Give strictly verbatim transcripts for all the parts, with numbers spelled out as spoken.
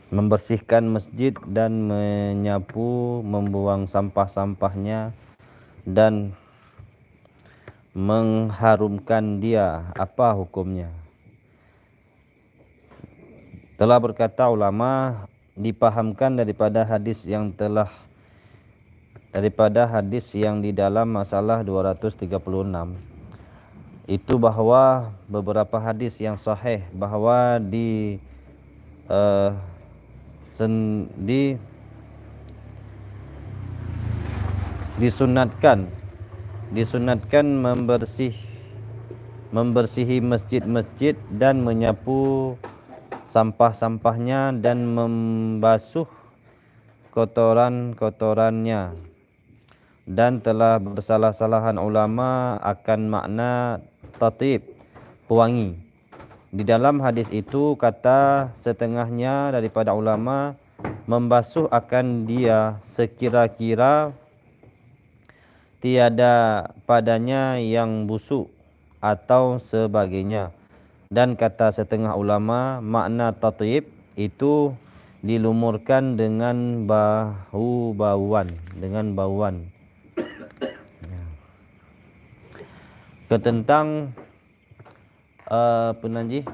membersihkan masjid dan menyapu, membuang sampah-sampahnya, dan mengharumkan dia, apa hukumnya? Telah berkata ulama, dipahamkan daripada hadis yang telah, daripada hadis yang di dalam masalah dua ratus tiga puluh enam itu, bahwa beberapa hadis yang sahih bahwa di, eh, sen-, di, disunatkan, disunatkan membersih, membersihi masjid-masjid dan menyapu sampah-sampahnya dan membasuh kotoran-kotorannya, dan telah bersalah-salahan ulama akan makna tathib, pewangi. Di dalam hadis itu, kata setengahnya daripada ulama membasuh akan dia sekira-kira tiada padanya yang busuk atau sebagainya. Dan kata setengah ulama, makna tathib itu dilumurkan dengan bahu-bahuan, dengan bahuan. Ya. Ketentang, eh, apa nan jih?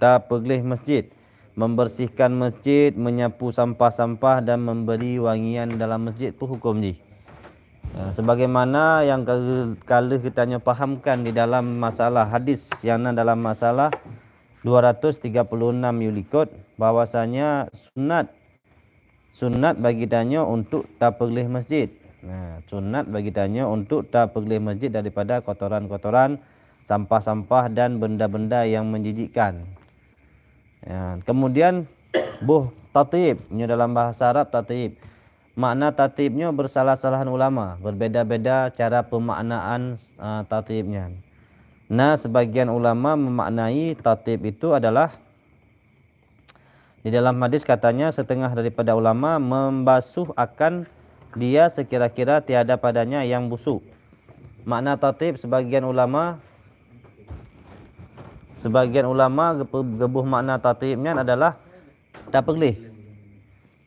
Tapeugleh masjid, membersihkan masjid, menyapu sampah-sampah dan memberi wangian dalam masjid, peue huköm jih? Eh, sebagaimana nyang ka, ka lheueh geutanyoe pahamkan di dalam masalah hadis nyang na dalam masalah dua ratus tiga puluh enam yue likot, bahwasanya sunat, sunat bagi tanyoe untuk tapeugleh masjid. Nah, sunat bagi tanyoe untuk tapeugleh masjid daripada kotoran-kotoran, sampah-sampah dan benda-benda yang menjijikkan. Ya, kemudian boh tathib, nyoe dalam bahasa Arab tathib. Makna tathib nyoe bersalah-salahan ulama, berbeda-beda cara pemaknaan, ah, tathib nyan. Nah, sebagian ulama memaknai tathib itu adalah, di dalam hadis katanya setengah daripada ulama membasuh akan dia sekira-kira tiada padanya yang busuk. Makna tathib sebagian ulama, sebagian ulama geupe-, geuboh makna tathib nyan adalah tapeugleh.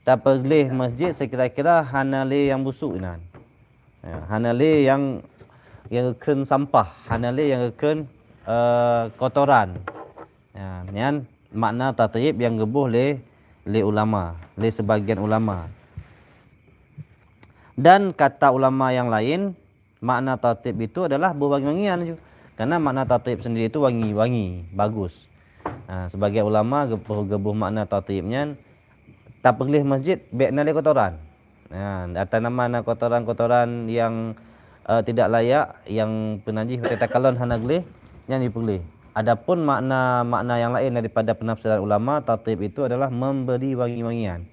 Tapeugleh masjid sekira-kira hana lé nyang busuk inan. Ya, hana lé nyang, nyang geukheun sampah, hana lé nyang geukheun, eh, kotoran. Ya, nyan makna tathib nyang geuboh lé, lé ulama, lé sebagian ulama. Dan kata ulama nyang laén, makna tathib itu adalah boh wangi-wangian ju. Karena makna tathib sendiri itu wangi, wangi, bagus. Ha, sebagian ulama geuboh, geuboh makna tathib nyan, tapeugleh masjid bék na lé kotoran. Ha, atau nama na kotoran-kotoran nyang, eh, tidak layak, nyang peunajih, watée takalon hana gleh, nyan jipeugleh. Adapun makna, makna nyang laén daripada penafsiran ulama, tathib itu adalah memberi wangi-wangian.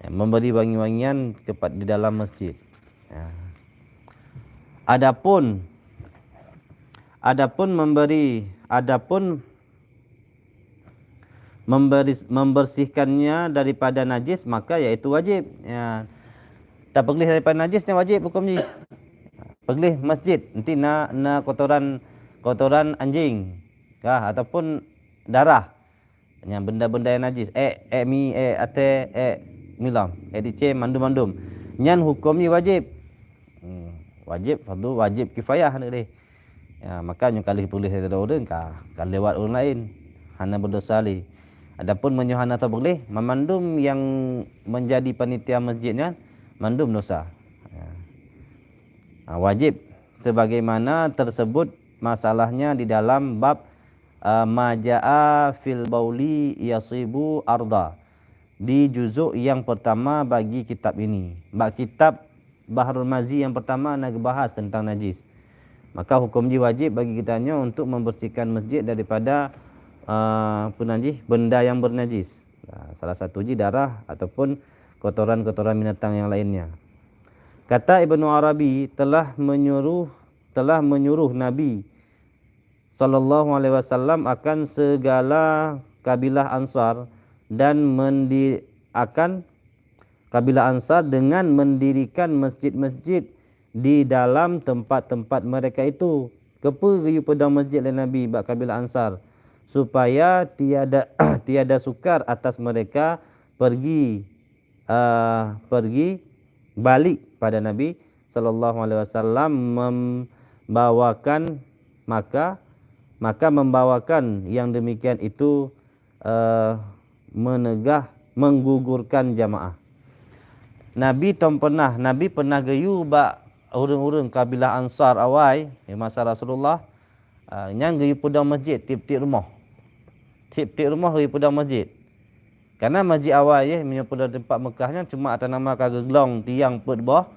Ya, memberi wangi-wangian kepa-, di dalam masjid. Ya. Adapun, adapun memberi, adapun memberi, membersihkannya daripada najis, maka yaitu wajib. Ya. Tapeugleh daripada najis nyan wajib huköm jih. Peugleh masjid, enti na, na kotoran, kotoran anjing kah, ataupun darah. Nyan benda-benda nyang najis, ék, ék mi, ék atée, ék milam, ék dicém, mandum-mandum. Nyan huköm jih wajéb. Hmm, wajéb, fardu, wajéb kifayah na deh. Ya, maka nyoe ka lheueh peugleh sidroe ureuëng ka, ka lewat ureuëng laén, hana berdosa lé. Adapun meunyoe hana tapeugleh, mandum nyang menjadi panitia masjid nyan mandum dosa. Ya. Ha, wajéb sebagaimana tersebut masalahnya di dalam bab, eh, ma jaa fil bauli yasibu arda, di juzuk yang pertama bagi kitab ini. Bak kitab Bahrul Mazi yang pertama na geubahas tentang najis. Maka huköm jih wajéb bagi geutanyoe untuk membersihkan masjid daripada, eh, peunajih, benda yang bernajis. Nah, salah satu jih darah ataupun kotoran-kotoran binatang yang lainnya. Kata Ibnu Arabi, telah menyuruh, telah menyuruh Nabi sallallahu alaihi wasallam akan segala kabilah Ansar dan mendi-, akan kabilah Ansar dengan mendirikan masjid-masjid di dalam tempat-tempat mereka itu. Keupeue geuyue peudong masjid lé Nabi bak kabilah Ansar? Supaya tiada, tiada sukar atas mereka pergi, eh, pergi balik pada Nabi sallallahu alaihi wasallam membawakan, maka, maka membawakan yang demikian itu, eh, menegah, menggugurkan jamaah. Nabi tom pernah, Nabi pernah geuyue bak ureuëng-ureuëng kabilah Ansar awai, di masa Rasulullah, ah, nyan geuyue peudong masjid tieb-tieb rumoh. Tieb-tieb rumoh geuyue peudong masjid. Karena masjid awai, eh, meunyoe peudong teumpat Mekah nyan cuma ata nama ka geuglong tiang peuet boh,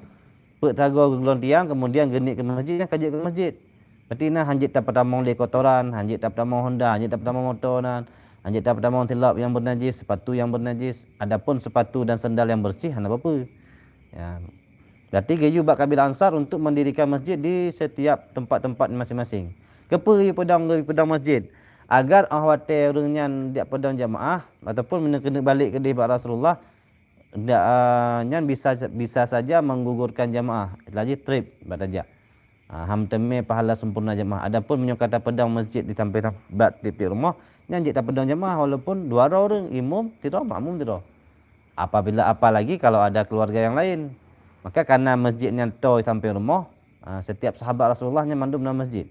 peuet sagoe geuglong tiang, kemudian geunik keu masjid, nyan ka jeuet keu masjid. Berarti na hanjeuet tapeutamong lé kotoran, hanjeuet tapeutamong honda, hanjeuet tapeutamong moto nan, hanjeuet tapeutamong silop nyang beunajis, sepatu nyang beunajis. Adapun sepatu dan sandal nyang beureuséh, hana peue-peue. Ya. Berarti geuyue bak kabilah Ansar untuk mendirikan masjid di setiap tempat-tempat masing-masing. Keupeue geuyue peudong, geuyue peudong masjid? Agar óh watée ureuëng nyan jak peudong jamaah, ataupun meunyoe keuneuk balek keudeh bak Rasulullah, dak, ah, nyan bisa, bisa saja menggugurkan jamaah, laju treb bak tajak. Ah, han teumé pahala sempurna jamaah. Adapun meunyoe ka tapeudong masjid di sampéng bak tieb-tieb rumoh, nyan jeuet tapeudong jamaah walaupun dua droe ureuëng, imum sidroe, makmum sidroe. Apabila, apalagi kalau ada keluarga yang lain. Maka karena masjid nyan toe sampéng rumoh, ah, setiap sahabat Rasulullah nyan mandum na masjid.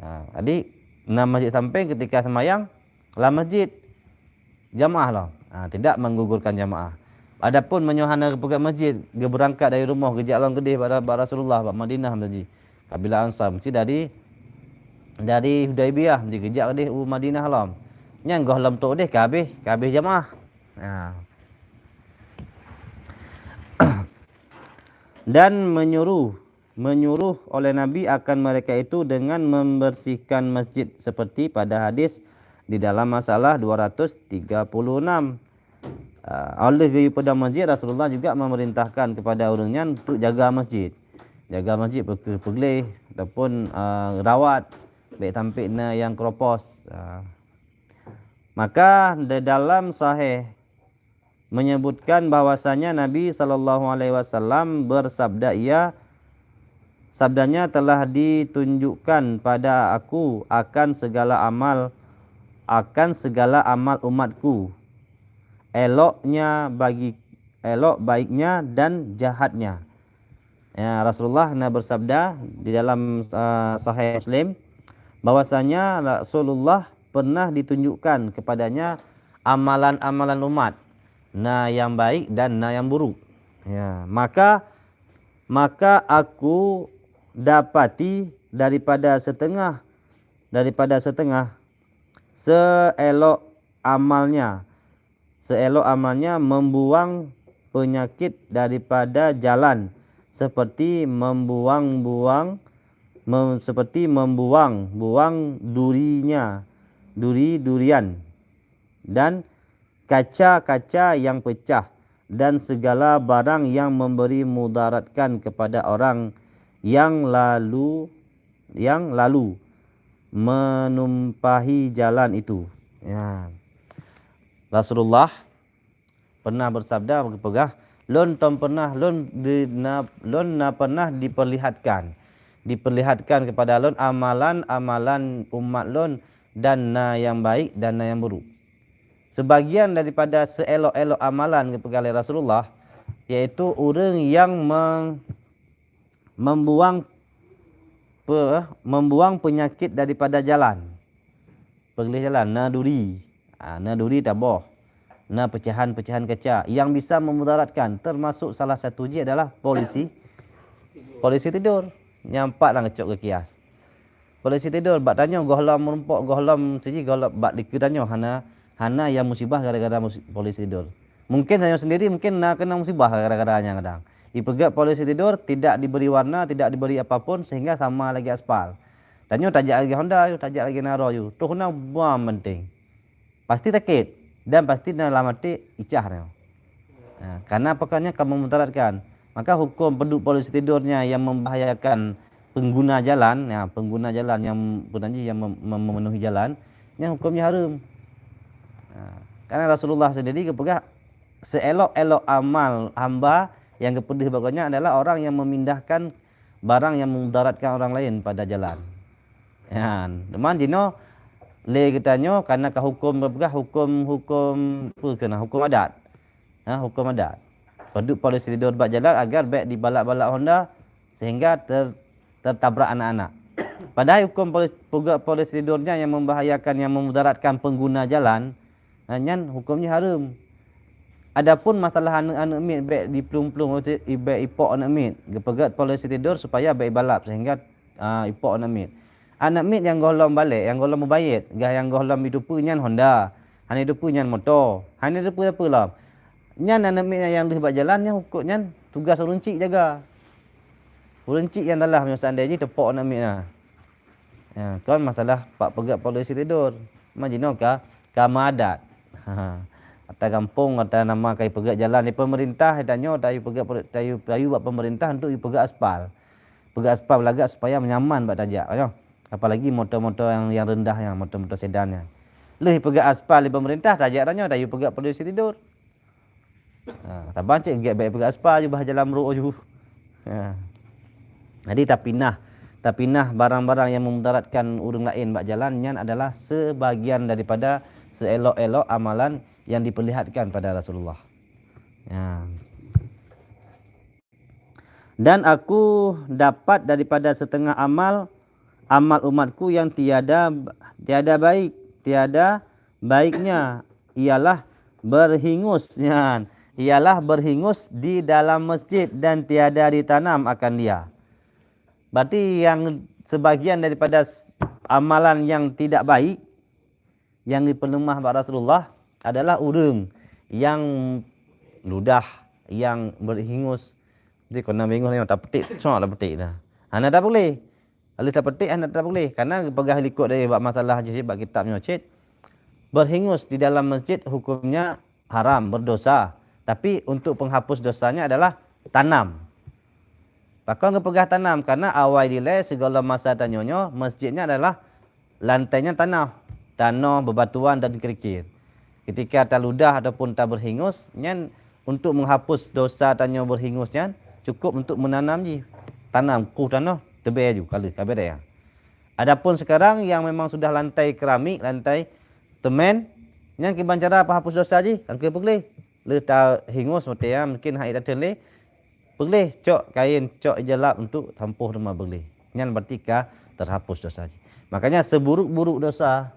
Ah, jadi na masjid sampéng, ketika seumayang lam masjid, jamaah lom. Ha, tidak menggugurkan jamaah. Adapun meunyoe hana geupeugét masjid, geubeurangkat dari rumoh, geujak lom keudeh bak, bak Rasulullah, bak Madinah meusaji. Kabilah Ansar, meusti dari, dari Hudaibiyah, meusti geujak keudeh u Madinah lom. Nyan gohlom trok deh, ka habéh, ka habéh jamaah. Ha. Dan menyuruh, menyuruh oleh Nabi akan mereka itu dengan membersihkan masjid, seperti pada hadis di dalam masalah dua ratus tiga puluh enam. Ah, óh lheueh geuyue peudong masjid, Rasulullah juga memerintahkan kepada ureuëng nyan untuk jaga masjid. Jaga masjid, peu kheueh peugleh ataupun, ah, rawat, bék sampé na nyang keropos. Ah. Maka di dalam Sahih menyebutkan bahwasanya Nabi sallallahu alaihi wasallam bersabda, ia, sabdanya, "Telah ditunjukkan pada aku akan segala amal, akan segala amal umatku, eloknya bagi, elok baiknya dan jahatnya." Ya, Rasulullah na bersabda di dalam, eh, Sahih Muslim, bahwasanya Rasulullah pernah ditunjukkan kepadanya amalan-amalan umat, na yang baik dan na yang buruk. Ya, maka, maka aku dapati daripada setengah, daripada setengah seelok amalnya, seelok amalnya membuang penyakit daripada jalan, seperti membuang-buang, mem-, seperti membuang-buang durinya, duri-durian, dan kaca-kaca yang pecah, dan segala barang yang memberi mudaratkan kepada orang yang lalu, yang lalu menumpahi jalan itu. Ya. Rasulullah pernah bersabda, geupeugah, "Lôn tom pernah, lôn di-, na, lôn na pernah diperlihatkan, diperlihatkan kepada lôn amalan-amalan umat lôn, dan na yang baik dan na yang buruk." Sebagian daripada seelok-elok amalan geupeugah lé Rasulullah, yaitu ureuëng yang meng-, membuang pe-, membuang penyakit daripada jalan. Peugleh jalan, na duri. Ha, na duri taboh. Na pecahan-pecahan kaca yang bisa memudaratkan, termasuk salah satu jih adalah polisi, polisi tidur. Nyang pat lam keucok geukias. Polisi tidur, bak tanyoe gohlom meurumpok, gohlom siji, gohlom bak dikeue tanyoe hana, hana nyang musibah gara-gara musi-, polisi tidur. Mungkin tanyoe sendiri mungkin na keunong musibah gara-gara nyan kadang. Ipeugét polisi tidur tidak diberi warna, tidak diberi apapun sehingga sama lagée aspal. Tanyoe tajak lagée honda, tajak lagée naro, toh na bom penting. Pasti sakét dan pasti dalam até icah nyoe. Ha, karena apa, kan nyan ka memudaratkan. Maka hukum peuduek polisi tidur nyan yang membahayakan pengguna jalan, ya, pengguna jalan yang, peue nan jih, yang mem-, mem-, memenuhi jalan, nyan hukumnya haram. Ha, karena Rasulullah sendiri geupeugah, seelok-elok amal hamba yang geupeudeuh bak gobnyan adalah orang yang memindahkan barang yang memudaratkan orang lain pada jalan. Nyan, teuma jinoe lé geutanyoe, karena ka hukum, peugah hukum, hukum, peue keunan, hukum adat. Ha, hukum adat. Peuduek polisi tidur bak jalan agar bèk dibalap-balap honda sehingga ter-, tertabrak anak-anak. Padahai hukum polis-, peuduek polisi tidur nyan nyang membahayakan, nyang memudaratkan pengguna jalan, ha, nyan hukum jih hareuem. Adapun masalah aneuk-aneuk miet bèk diplueng-plueng, bèk ipok aneuk miet, geupeugèt polisi tidur supaya bèk ibalap sehingga, ah, ipok aneuk miet. Aneuk miet nyang gohlom balek, nyang gohlom mubayeue, gah nyang gohlom jiteupeue nyan honda, hana jiteupeue nyan moto, hana jiteupeue sapeue lom. Nyan aneuk miet nyang lheueh bak jalan nyan, huköm nyan tugas ureueng chik jaga. Ureueng chik nyang salah meunyoe seandai jih teupok aneuk miet nyan. Ya, kon masalah bak peugèt polisi tidur. Memang jinoe ka, ka meuadat. Ata gampông, ata nama ka jipeugèt jalan di pemerintah, tanyoe tayue peugèt poli-, tayue, tayue bak pemerintah untuk jipeugèt aspal. Peugèt aspal lagak supaya nyaman bak tajak, nyoe. Apalagi moto-moto nyang, nyang rendah nyan, moto-moto sedan nyan. Lheueh jipeugèt aspal di pemerintah, tajak tanyoe, tayue peugèt polisi tidur. Ha, saban cit gèt bèk peugah aspal ju bah jalan brôk ju. Ha. Jadi tapinah, tapinah barang-barang nyang memudaratkan ureueng laén bak jalan nyan adalah sebagian daripada seelok-elok amalan yang diperlihatkan pada Rasulullah. Ya. Dan aku dapat daripada setengah amal, amal umatku yang tiada, tiada baik, tiada baiknya ialah berhingus, nyan, ialah berhingus di dalam masjid dan tiada ditanam akan dia. Berarti yang sebagian daripada s-, amalan yang tidak baik, nyang jipeuleumah bak Rasulullah adalah ureueng nyang ludah, nyang berhingus. Jadi kona berhingus nyoe tapetik, cok tapetik dah. Hana tapuléh. Lheueh tapetik hana tapuléh. Karena geupeugah likot dari bak masalah jih bak kitab nyoe cit. Berhingus di dalam masjid hukumnya haram, berdosa. Tapi untuk penghapus dosanya adalah tanam. Pakon geupeugah tanam? Karena awai dilèe sigohlom masa tanyoe nyoe, masjid nyan adalah lantai nyan tanoh, tanoh, bebatuan dan kerikil. Ketika taludah ataupun taberhingus, nyan untuk menghapus dosa tanyoe berhingus nyan, cukup untuk menanam jih. Tanam, kuh tanoh, teubèe ju, ka lheueh, ka beureh. Adapun sekarang yang memang sudah lantai keramik, lantai temen, nyan kiban cara penghapus dosa jih, kan keu peugleh. Lheueh tahingus maté nyan, mungkin hana tateun lé, peugleh, cok kain, cok ié lap untuk tampôh teuma peugleh. Nyan berarti ka terhapus dosa jih. Makanya seburuk-buruk dosa,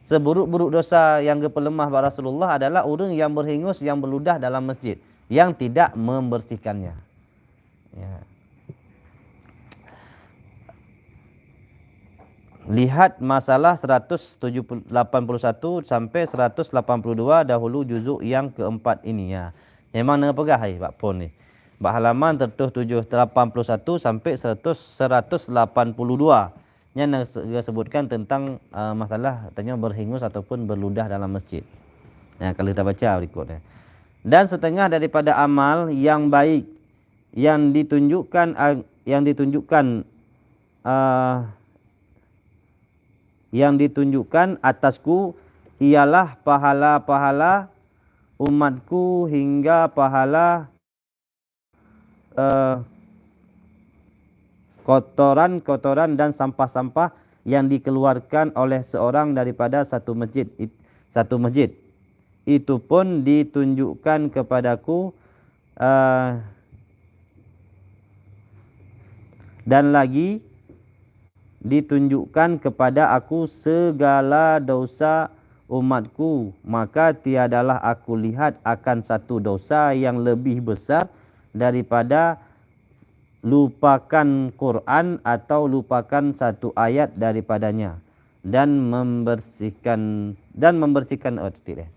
seburuk-buruk dosa yang geupeuleumah bak Rasulullah adalah ureuëng yang berhingus, yang berludah dalam masjid, yang tidak membersihkannya. Ya. Lihat masalah seratus tujuh puluh, lapan puluh satu sampai seratus lapan puluh dua dahulu, juzuk yang keempat ini, ya. Memang neupeugah hai bak phon ni. Bak halaman seratus tujuh, lapan puluh satu sampai seratus, seratus lapan puluh dua. Nyan na se-, geusebutkan tentang, eh, masalah tanyoe berhingus ataupun berludah dalam masjid. Nah, kalau kita baca berikutnya. Dan setengah daripada amal yang baik yang ditunjukkan ag-, yang ditunjukkan, eh, yang ditunjukkan atasku ialah pahala-pahala umatku hingga pahala, eh, kotoran-kotoran dan sampah-sampah yang dikeluarkan oleh seorang daripada satu masjid, it-, satu masjid. Itu pun ditunjukkan kepadaku, eh, dan lagi ditunjukkan kepada aku segala dosa umatku, maka tiadalah aku lihat akan satu dosa yang lebih besar daripada lupakan Quran atau lupakan satu ayat daripadanya dan membersihkan, dan membersihkan, oh, titik deh.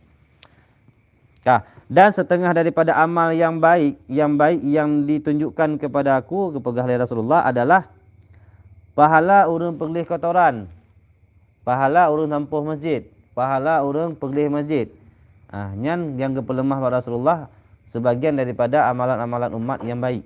Ka, dan setengah daripada amal yang baik, yang baik yang ditunjukkan kepada aku, geupeugah lé Rasulullah, adalah pahala ureuëng peugleh kotoran, pahala ureuëng sampôh masjid, pahala ureuëng peugleh masjid. Ah, nyan nyang geupeuleumah bak Rasulullah sebagian daripada amalan-amalan umat yang baik.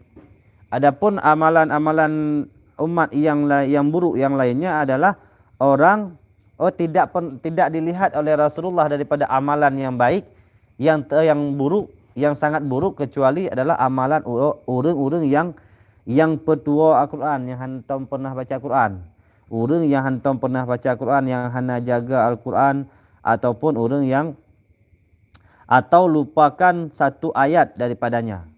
Adapun amalan-amalan umat yang lai-, yang buruk yang lainnya adalah orang, oh, tidak pen-, tidak dilihat oleh Rasulullah daripada amalan yang baik, yang te-, yang buruk, yang sangat buruk, kecuali adalah amalan u-, ureuëng-ureuëng yang, yang peutuwoe Al-Quran, yang hantom pernah baca Quran. Ureuëng yang hantom pernah baca Quran, yang hana jaga Al-Quran, ataupun ureuëng yang atau lupakan satu ayat daripadanya.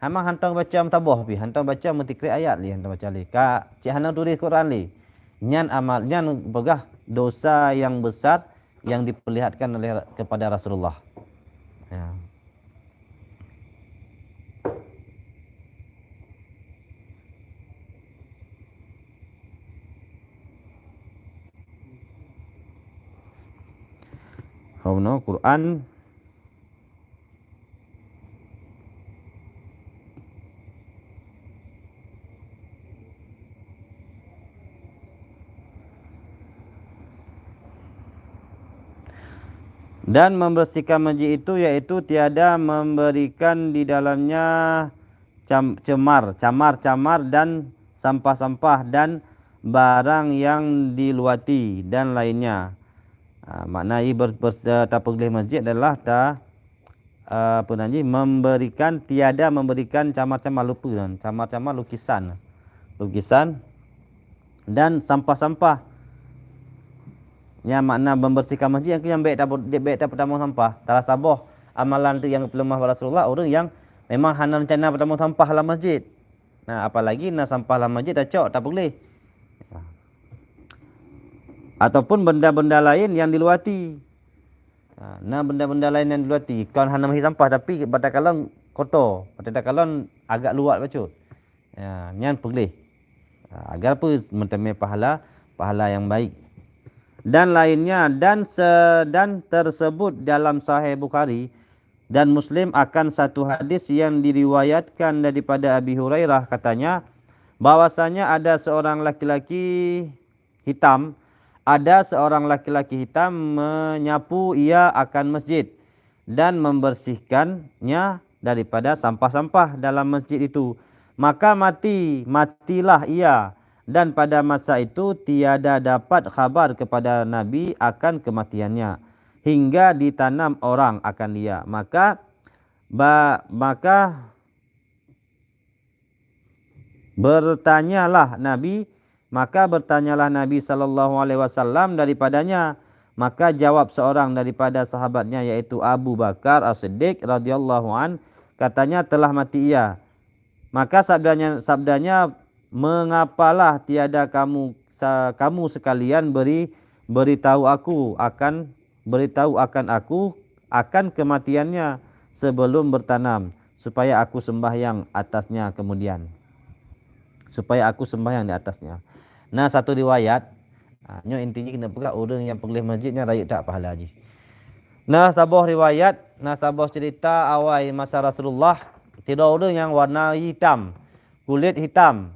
Hama hantom baca meusaboh pih, hantom baca meutikri ayat lé, hantom baca lé. Ka cit hana tuléh Quran lé. Nyan amal, nyan peugah dosa yang besar yang diperlihatkan oleh, kepada Rasulullah. Ya. Hana Quran. Dan membersihkan masjid itu, yaitu tiada memberikan di dalamnya cam-, cemar, camar-camar dan sampah-sampah dan barang yang diluati dan lainnya. Ha, makna i ber-, ber-, tapeugleh masjid adalah ta-, eh, apa nan jih, memberikan, tiada memberikan camar-camar lupa dan camar-camar lukisan. Lukisan dan sampah-sampah. Nyan makna membersihkan masjid, nyang keu nyan bèk tabu-, bèk tapeutamong sampah. Salah saboh amalan tu nyang geupeuleumoh bak Rasulullah, ureueng nyang memang hana reuncana peutamong sampah lam masjid. Nah, apalagi na sampah lam masjid tacok, tapeugleh. Ataupun benda-benda lain yang diluati. Ha, na benda-benda lain yang diluati. Kon hana meuhi sampah, tapi bak takalon kotor, bak takalon agak luwat bacut. Ya, nyan peugleh. Ha, agar apa? Meuteumé pahala, pahala yang baik. Dan lainnya, dan se-, dan tersebut dalam Sahih Bukhari dan Muslim akan satu hadis yang diriwayatkan daripada Abi Hurairah, katanya, bahwasanya ada seorang laki-laki hitam, ada seorang laki-laki hitam menyapu ia akan masjid dan membersihkannya daripada sampah-sampah dalam masjid itu. Maka mati, matilah ia, dan pada masa itu tiada dapat khabar kepada Nabi akan kematiannya, hingga ditanam orang akan dia. Maka, ba-, maka bertanyalah Nabi, maka bertanyalah Nabi sallallahu alaihi wasallam daripadanya. Maka jawab seorang daripada sahabatnya, yaitu Abu Bakar As-Siddiq radhiyallahu an, katanya, "Telah mati ia." Maka sabdanya, sabdanya, "Mengapalah tiada kamu sa-, kamu sekalian beri, beritahu aku akan, beritahu akan aku akan kematiannya sebelum bertanam, supaya aku sembahyang atasnya kemudian. Supaya aku sembahyang di atasnya." Nah, satu riwayat, ha, nyoe inti jih keuneuk peugah ureueng nyang peugleh masjid nyan rayeuk that pahala jih. Nah, saboh riwayat, nah, saboh cerita awai masa Rasulullah, sidroe ureueng nyang warna hitam, kulit hitam.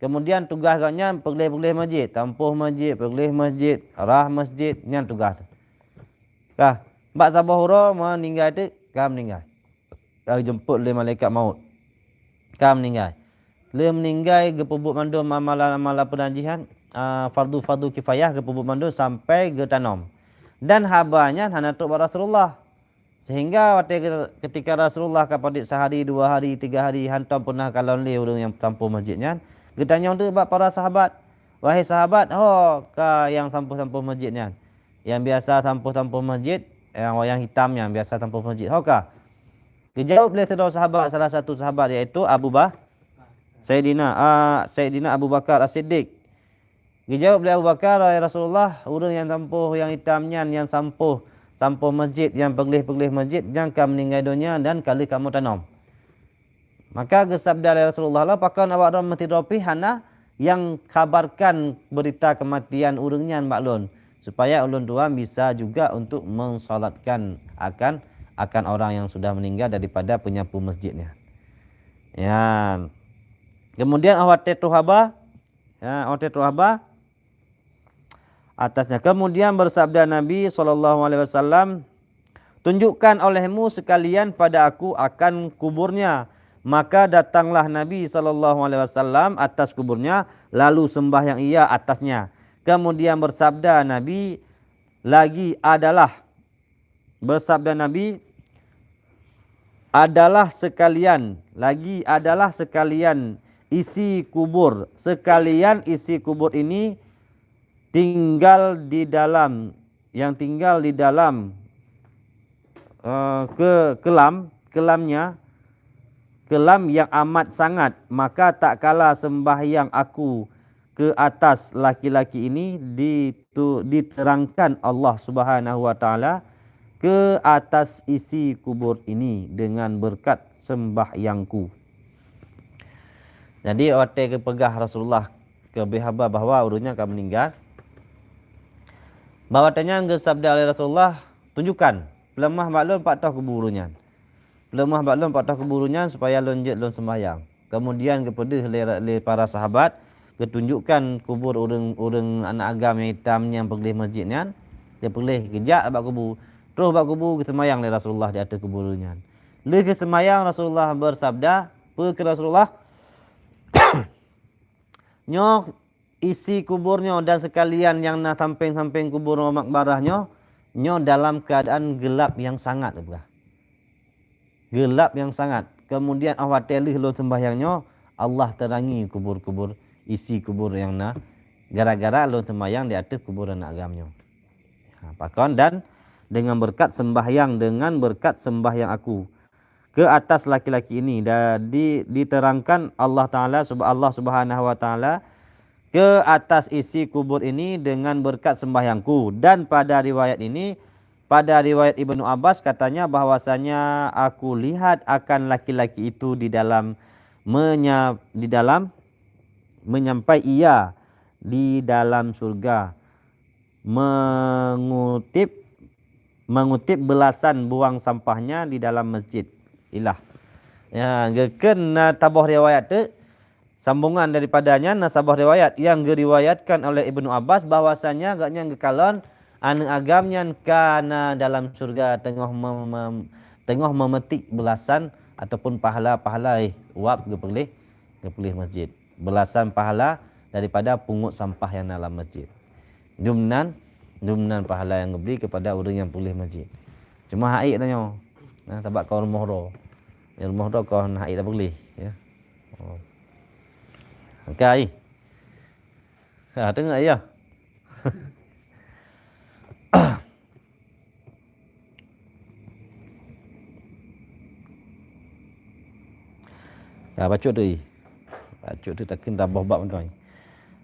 Kemudian tugaih gobnyan peugleh-peugleh masjid, tampoh masjid, peugleh masjid, rhah masjid, nyan tugaih. Ka, bak saboh uroe meuninggai teuk, ka meuninggai. Ka geujemput lé malaikat maut. Ka meuninggai. Lheueh meuninggai geupeubuet mandum amalan-amalan peunajihan, a, fardu-fardu kifayah geupeubuet mandum sampai geutanom. Dan haba nyan hana trok bak Rasulullah. Sehingga watée ke-, ketika Rasulullah ka padub sehari, dua hari, tiga hari, hantom peunah kalon lé ureuëng nyang tampoh masjid nyan, geutanyong teuk bak para sahabat, "Wahai sahabat, ho ka nyang tampoh-tampoh masjid nyan? Nyang biasa tampoh-tampoh masjid, nyang wayang hitam nyan biasa tampoh masjid, ho ka?" Geujaweueb lé sidroe sahabat, salah satu sahabat, yaitu Abu Ba-, Saidina, a, Saidina Abu Bakar As-Siddiq. Geujaweueb lé Abu Bakar, "Wahai Rasulullah, ureuëng nyang tampoh nyang itam nyan, nyang sampoh, sampoh masjid, nyang peugleh-peugleh masjid, nyang ka meuninggai donya dan ka lheueh kamoe tanom." Maka geusabda lé Rasulullah, "Lôn pakon awak droe meusidroe pih hana nyang khabarkan beurita keumatian ureuëng nyan bak lôn, supaya ulôn tuan bisa juga untuk mensolatkan akan, akan orang yang sudah meninggal daripada penyapu masjid nyan." Nyan. Kemudian awak watée troh haba, ya, watée troh haba atasnya. Kemudian bersabda Nabi sallallahu alaihi wasallam, "Tunjukkan olehmu sekalian pada aku akan kuburnya." Maka datanglah Nabi sallallahu alaihi wasallam atas kuburnya, lalu sembahyang ia atasnya. Kemudian bersabda Nabi lagi adalah, bersabda Nabi, "Adalah sekalian, lagi adalah sekalian isi kubur, sekalian isi kubur ini tinggal di dalam, yang tinggal di dalam eh, ke kelam, kelamnya, kelam yang amat sangat, maka tak kala sembahyang aku ke atas laki-laki ini ditu-, diterangkan Allah Subhanahu wa Taala ke atas isi kubur ini dengan berkat sembahyangku. Jadi, watée geupeugah Rasulullah keubri haba bahwa ureuëng nyan ka meuninggai, bahwa watée nyan geusabda oleh Rasulullah, "Tunjukkan, peuleumah bak lôn pat toh kubu ureuëng nyan. Peuleumah bak lôn pat toh kubu ureuëng nyan, supaya lôn jeuet lôn sembahyang." Kemudian geupeudeuh lé, lé para sahabat, geutunjukkan kubur ureuëng, ureuëng aneuëk agam nyang itam nyang peugleh masjid nyan, geupeuleh geujak bak kubu. Troh bak kubu geuseumayang lé Rasulullah di ateueh kubu ureuëng nyan. Lheueh geuseumayang, Rasulullah beusabda, peue kheun Rasulullah? "Nyoe isi kubur nyoe dan seukalian nyang na sampéng-sampéng kubur nyoe, makbarah nyoe, nyoe dalam keuadaan geulab nyang sangat," geupeugah. Geulab nyang sangat. Kemudian, óh watée lheueh lôn seumbahyang nyoe, Allah teurangi kubur-kubur, isi kubur nyang na, gara-gara lôn seumbahyang di ateueh kubur aneuëk agam nyoe. Ha, pakon? Dan dengan berkat sembahyang, dengan berkat sembahyang aku ke atas laki-laki ini, da-, di-, diterangkan Allah Taala, sub-, Allah Subhanahu wa Taala ke atas isi kubur ini dengan berkat sembahyangku. Dan pada riwayat ini, pada riwayat Ibnu Abbas katanya bahwasanya aku lihat akan laki-laki itu di dalam menya-, di dalam menyampai ia di dalam surga mengutip, mengutip belasan buang sampahnya di dalam masjid. Ilah. Ya, geukheun na saboh riwayat teuk, sambungan daripada nyan na saboh riwayat nyang geuriwayatkan oleh Ibnu Abbas bahwasanya gobnyan geukalon aneuëk agam nyan ka na dalam syurga teungoh mem-, mem-, teungoh meumeutik beulasan ataupun pahala-pahala, eh, uap geupeuleh, geupeuleh masjid. Beulasan pahala daripada pungot sampah nyang na lam masjid. Dumnan, dumnan pahala nyang geubri keupada ureuëng nyang peuleh masjid. Cuma hak ék tanyoe. Nah, sabab kon rumoh droe. Ya, rumoh droe kon hak ék tapeuleh, ya. Oh. Angkai. Ha, teungoh ya. Dah bacut tu, eh. Bacut tu takkan dah boh bab tu, eh.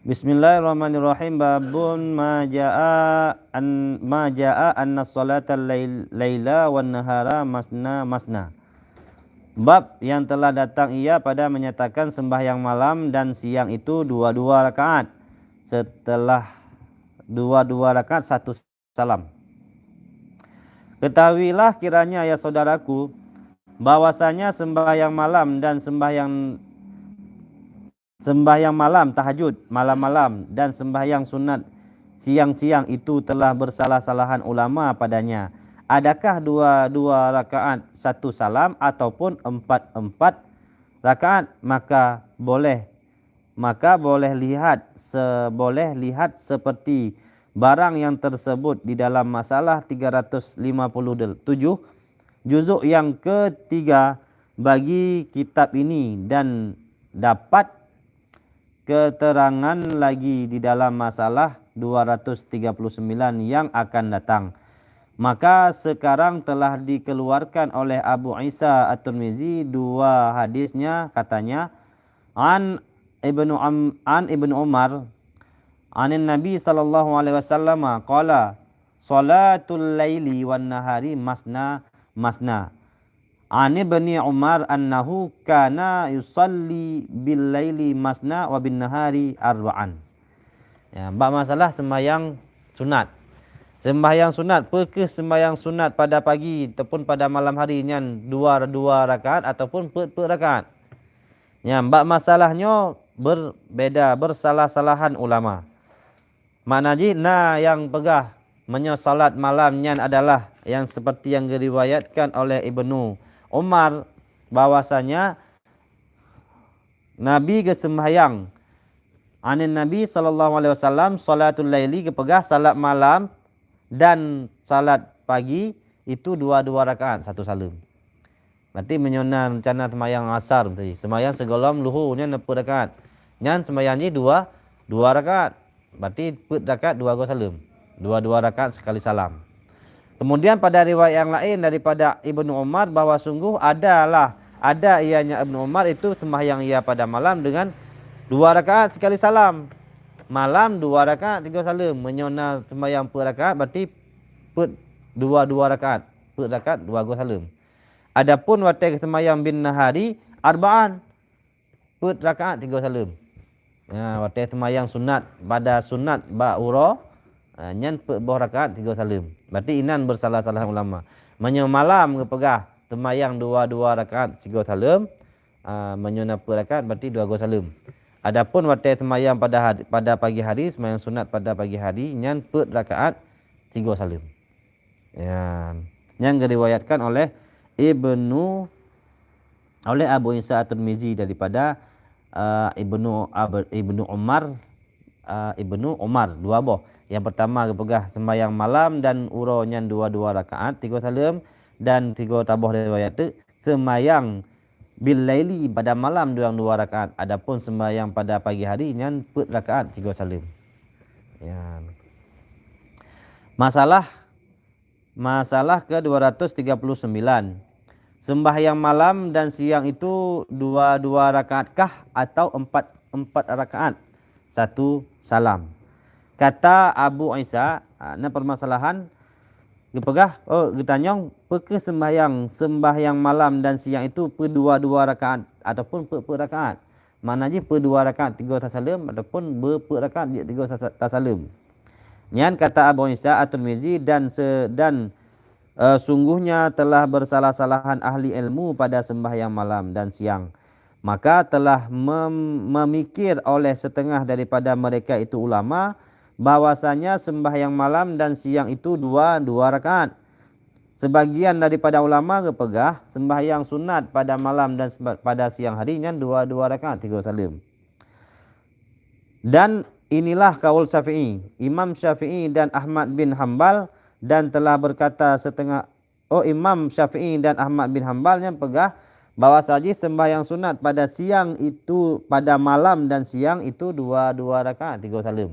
Bismillahirrahmanirrahim. Babun ma jaa an, ma jaa anna salatal lail-, laila wan nahara masna masna. Bab yang telah datang ia pada menyatakan sembahyang malam dan siang itu dua-dua rakaat. Setelah dua-dua rakaat satu salam. Ketahuilah kiranya, ya saudaraku, bahwasanya sembahyang malam dan sembahyang, sembahyang malam tahajud malam-malam dan sembahyang sunat siang-siang itu telah bersalah-salahan ulama padanya. Adakah dua-dua rakaat satu salam ataupun empat-empat rakaat? Maka boleh maka boleh lihat se-, boleh lihat seperti barang yang tersebut di dalam masalah tiga ratus lima puluh tujuh, juzuk yang ketiga bagi kitab ini, dan dapat keterangan lagi di dalam masalah dua ratus tiga puluh sembilan yang akan datang. Maka sekarang telah dikeluarkan oleh Abu Isa At-Tirmizi dua hadisnya, katanya, An Ibnu Am-, an Ibnu Umar, anin Nabi sallallahu alaihi wasallam qala, "Salatul laili wan nahari masna masna." An Ibni Umar annahu kana yusalli bil laili masna wa bin nahari arba'an. Ya, bak masalah sembahyang sunat. Sembahyang sunat, peue kheueh sembahyang sunat pada pagi ataupun pada malam hari nyan dua, dua rakaat ataupun peuet-peuet rakaat? Nyan, bak masalah nyoe berbeda, bersalah-salahan ulama. Makna jih, na nyang peugah meunyoe salat malam nyan adalah nyang seperti nyang geuriwayatkan oleh Ibnu Umar, bahwasanya Nabi geuseumbahyang, anin Nabi sallallahu alaihi wasallam, salatul laili, geupeugah salat malam dan salat pagi itu dua-dua rakaat, satu saleuem. Berarti meunyoe na reuncana seumayang asar tadi, seumayang sigohlom luhô nyan na peuet rakaat. Nyan seumayang jih dua, dua rakaat. Berarti peuet rakaat dua goe saleuem. Dua-dua rakaat sekali salam. Kemudian pada riwayat yang lain daripada Ibnu Umar bahwa sungguh adalah, ada ianya Ibnu Umar itu sembahyang ia pada malam dengan dua rakaat sekali salam. Malam dua rakaat tiga saleuem. Meunyoe na sembahyang peuet rakaat, berarti peuet dua, dua rakaat. Peuet rakaat dua go saleuem. Adapun watée sembahyang bin nahari, arba'an. Peuet rakaat tiga saleuem. Ha, watée seumayang sunat, pada sunat bak uroe, ha, nyan peuet boh rakaat tiga saleuem. Berarti inan bersalah-salah ulama. Meunyoe malam geupeugah seumayang dua-dua rakaat tiga saleuem, ha, meunyoe na peuet rakaat berarti dua go saleuem. Adapun watée seumayang pada had-, pada pagi hari, seumayang sunat pada pagi hari, nyan peuet rakaat tiga saleuem. Ya. Nyang geurewayaatkan oleh Ibnu, oleh Abu Isa At-Tirmizi daripada, eh, Ibnu Ab-, Ibnu Umar, eh, Ibnu Umar, dua boh. Yang pertama geupeugah sembahyang malam dan uroe nyan dua-dua rakaat, tiga saleuem, dan tiga taboh riwayat tu sembahyang bil laili pada malam dua, dua rakaat. Adapun sembahyang pada pagi hari nyan peuet rakaat, tiga saleuem. Ya. Masalah, masalah ke dua ratus tiga puluh sembilan. Sembahyang malam dan siang itu dua-dua rakaatkah atau empat, empat rakaat? Satu salam. Kata Abu Isa, ha, na permasalahan geupeugah, oh, geutanyong, peu kheueh sembahyang, sembahyang malam dan siang itu peudua-dua rakaat ataupun peuet-peuet rakaat? Makna jih peudua rakaat tiga tasaleuem ataupun beupeuet rakaat jeuet tiga tasa-, tasaleuem. Nyan kata Abu Isa At-Tirmizi dan se-, dan, eh, sungguhnya telah bersalah-salahan ahli ilmu pada sembahyang malam dan siang. Maka telah mem-, memikir oleh setengah daripada mereka itu ulama bahwasanya sembahyang malam dan siang itu dua, dua rakaat. Sebagian daripada ulama geupeugah sembahyang sunat pada malam dan seba-, pada siang hari nyan dua, dua rakaat, tiga saleuem. Dan inilah kaul Syafi'i, Imam Syafi'i dan Ahmad bin Hambal, dan telah berkata setengah, oh, Imam Syafi'i dan Ahmad bin Hambal nyang peugah bahwa saji sembahyang sunat pada siang itu, pada malam dan siang itu dua, dua rakaat, tiga saleuem.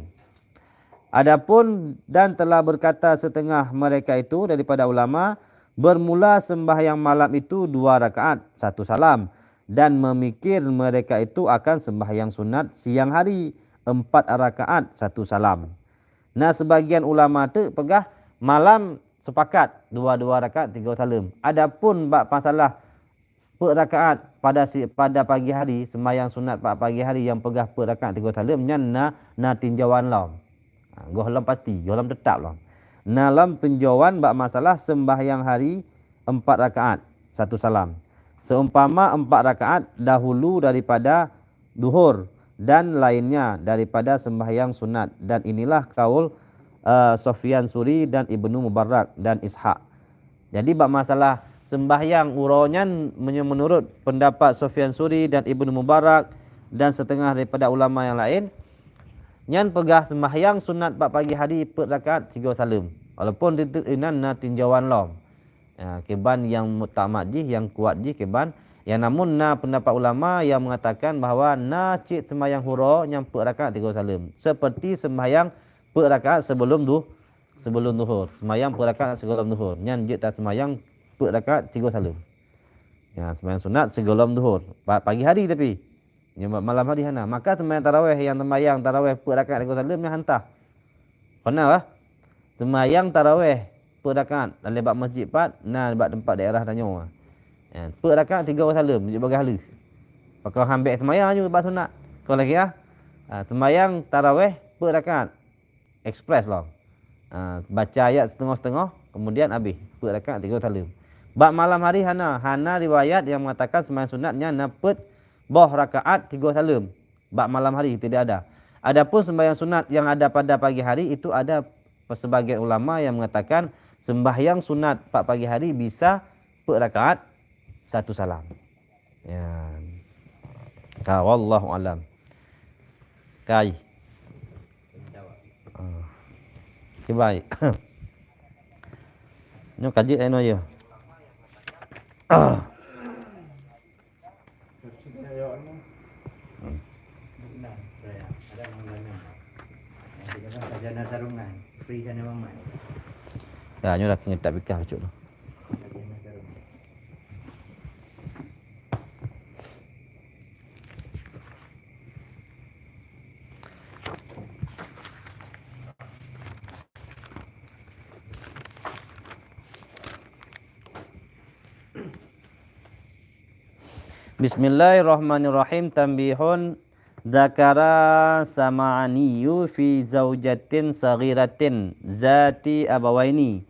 Adapun dan telah berkata setengah mereka itu daripada ulama, bermula sembahyang malam itu dua rakaat, satu salam, dan memikir mereka itu akan sembahyang sunat siang hari, empat rakaat, satu salam. Nah, sebagian ulama tu peugah malam sepakat dua-dua rakaat, tiga saleuem. Adapun bak masalah peuet rakaat pada si-, pada pagi hari, sembahyang sunat pa-, pagi hari nyang peugah peuet rakaat tiga saleuem nyan na, na tinjauan lom. Ha, gohlom pasti, gohlom teutap lom. Na lom tinjauan bak masalah sembahyang hari empat rakaat, satu salam. Seumpama empat rakaat dahulu daripada duhur dan lainnya daripada sembahyang sunat, dan inilah kaul, eh, Sufyan Suri dan Ibnu Mubarak dan Ishaq. Jadi bak masalah sembahyang uroe nyan, meunyoe meunurot pendapat Sufyan Suri dan Ibnu Mubarak dan setengah daripada ulama yang lain, nyan peugah sembahyang sunat bak pagi hari peuet rakaat tiga saleuem. Walaupun di, di, inan na tinjauan lom. Ya, kiban yang mutamat jih, yang kuat jih kiban. Ya, namun na pendapat ulama yang mengatakan bahwa na cit sembahyang uroe nyang peuet rakaat tiga saleuem. Seperti sembahyang peuet rakaat sebelum duh-, sebelum duhur. Sembahyang peuet rakaat sebelum duhur. Nyan jeuet tasembahyang peuet rakaat tiga saleuem. Ya, sembahyang sunat sebelum duhur. Pa-, pagi hari tapi. Nyoe malam hari hana. Maka sembahyang tarawih, nyang sembahyang tarawih peuet rakaat tiga saleuem nyan hantah. Hana bah? Sembahyang tarawih peuet rakaat, na bak masjid pat, na bak teumpat daerah tanyoe. Ya, peuet rakaat tiga saleuem, jeuet bagaih lheueh. Pakon hambek sembahyang aju bak sunat. Kon lagée ah. Ha, sembahyang tarawih peuet rakaat. Express lom. Ha, baca ayat seteungoh-seteungoh, kemudian habéh. Peuet rakaat tiga saleuem. Bak malam hari hana, hana riwayat yang mengatakan sembahyang sunat nyan na peuet boh rakaat tiga saleuem. Bak malam hari tidak ada. Adapun sembahyang sunat yang ada pada pagi hari itu ada sebagian ulama yang mengatakan sembahyang sunat bak pagi hari bisa peuet rakaat satu salam. Ya. Ka, wallahu alam. Kai. Ah. Kibai. Nyoe kaji eno ya. Ya, nyoe dah keuneuk tak pikah bacut tu. Bismillahirrahmanirrahim. Tanbihun, dzakara sama'aniyyu fi zaujatin saghiratin zati abawaini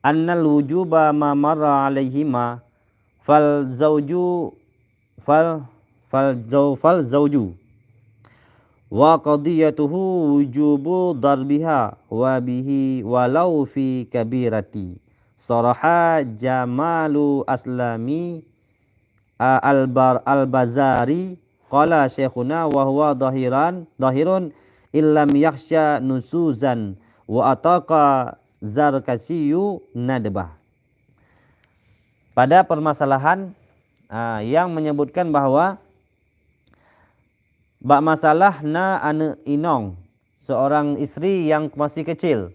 annal wujuba ma marra alaihima, fal zauju, fal, fal zau-, fal zauju wa qadiyatuhu wujubu darbiha wa bihi walau fi kabirati. Saraha Jamalu Aslami, a, Al-Bar-, Al-Bazari, qala syaikhuna wa huwa dhahiran, dhahirun illam yakhsha nusuzan, wa ataqa Zarkasiyu nadbah. Pada permasalahan, a, yang menyebutkan bahwa bak masalah na aneuk inong, seorang istri yang masih kecil,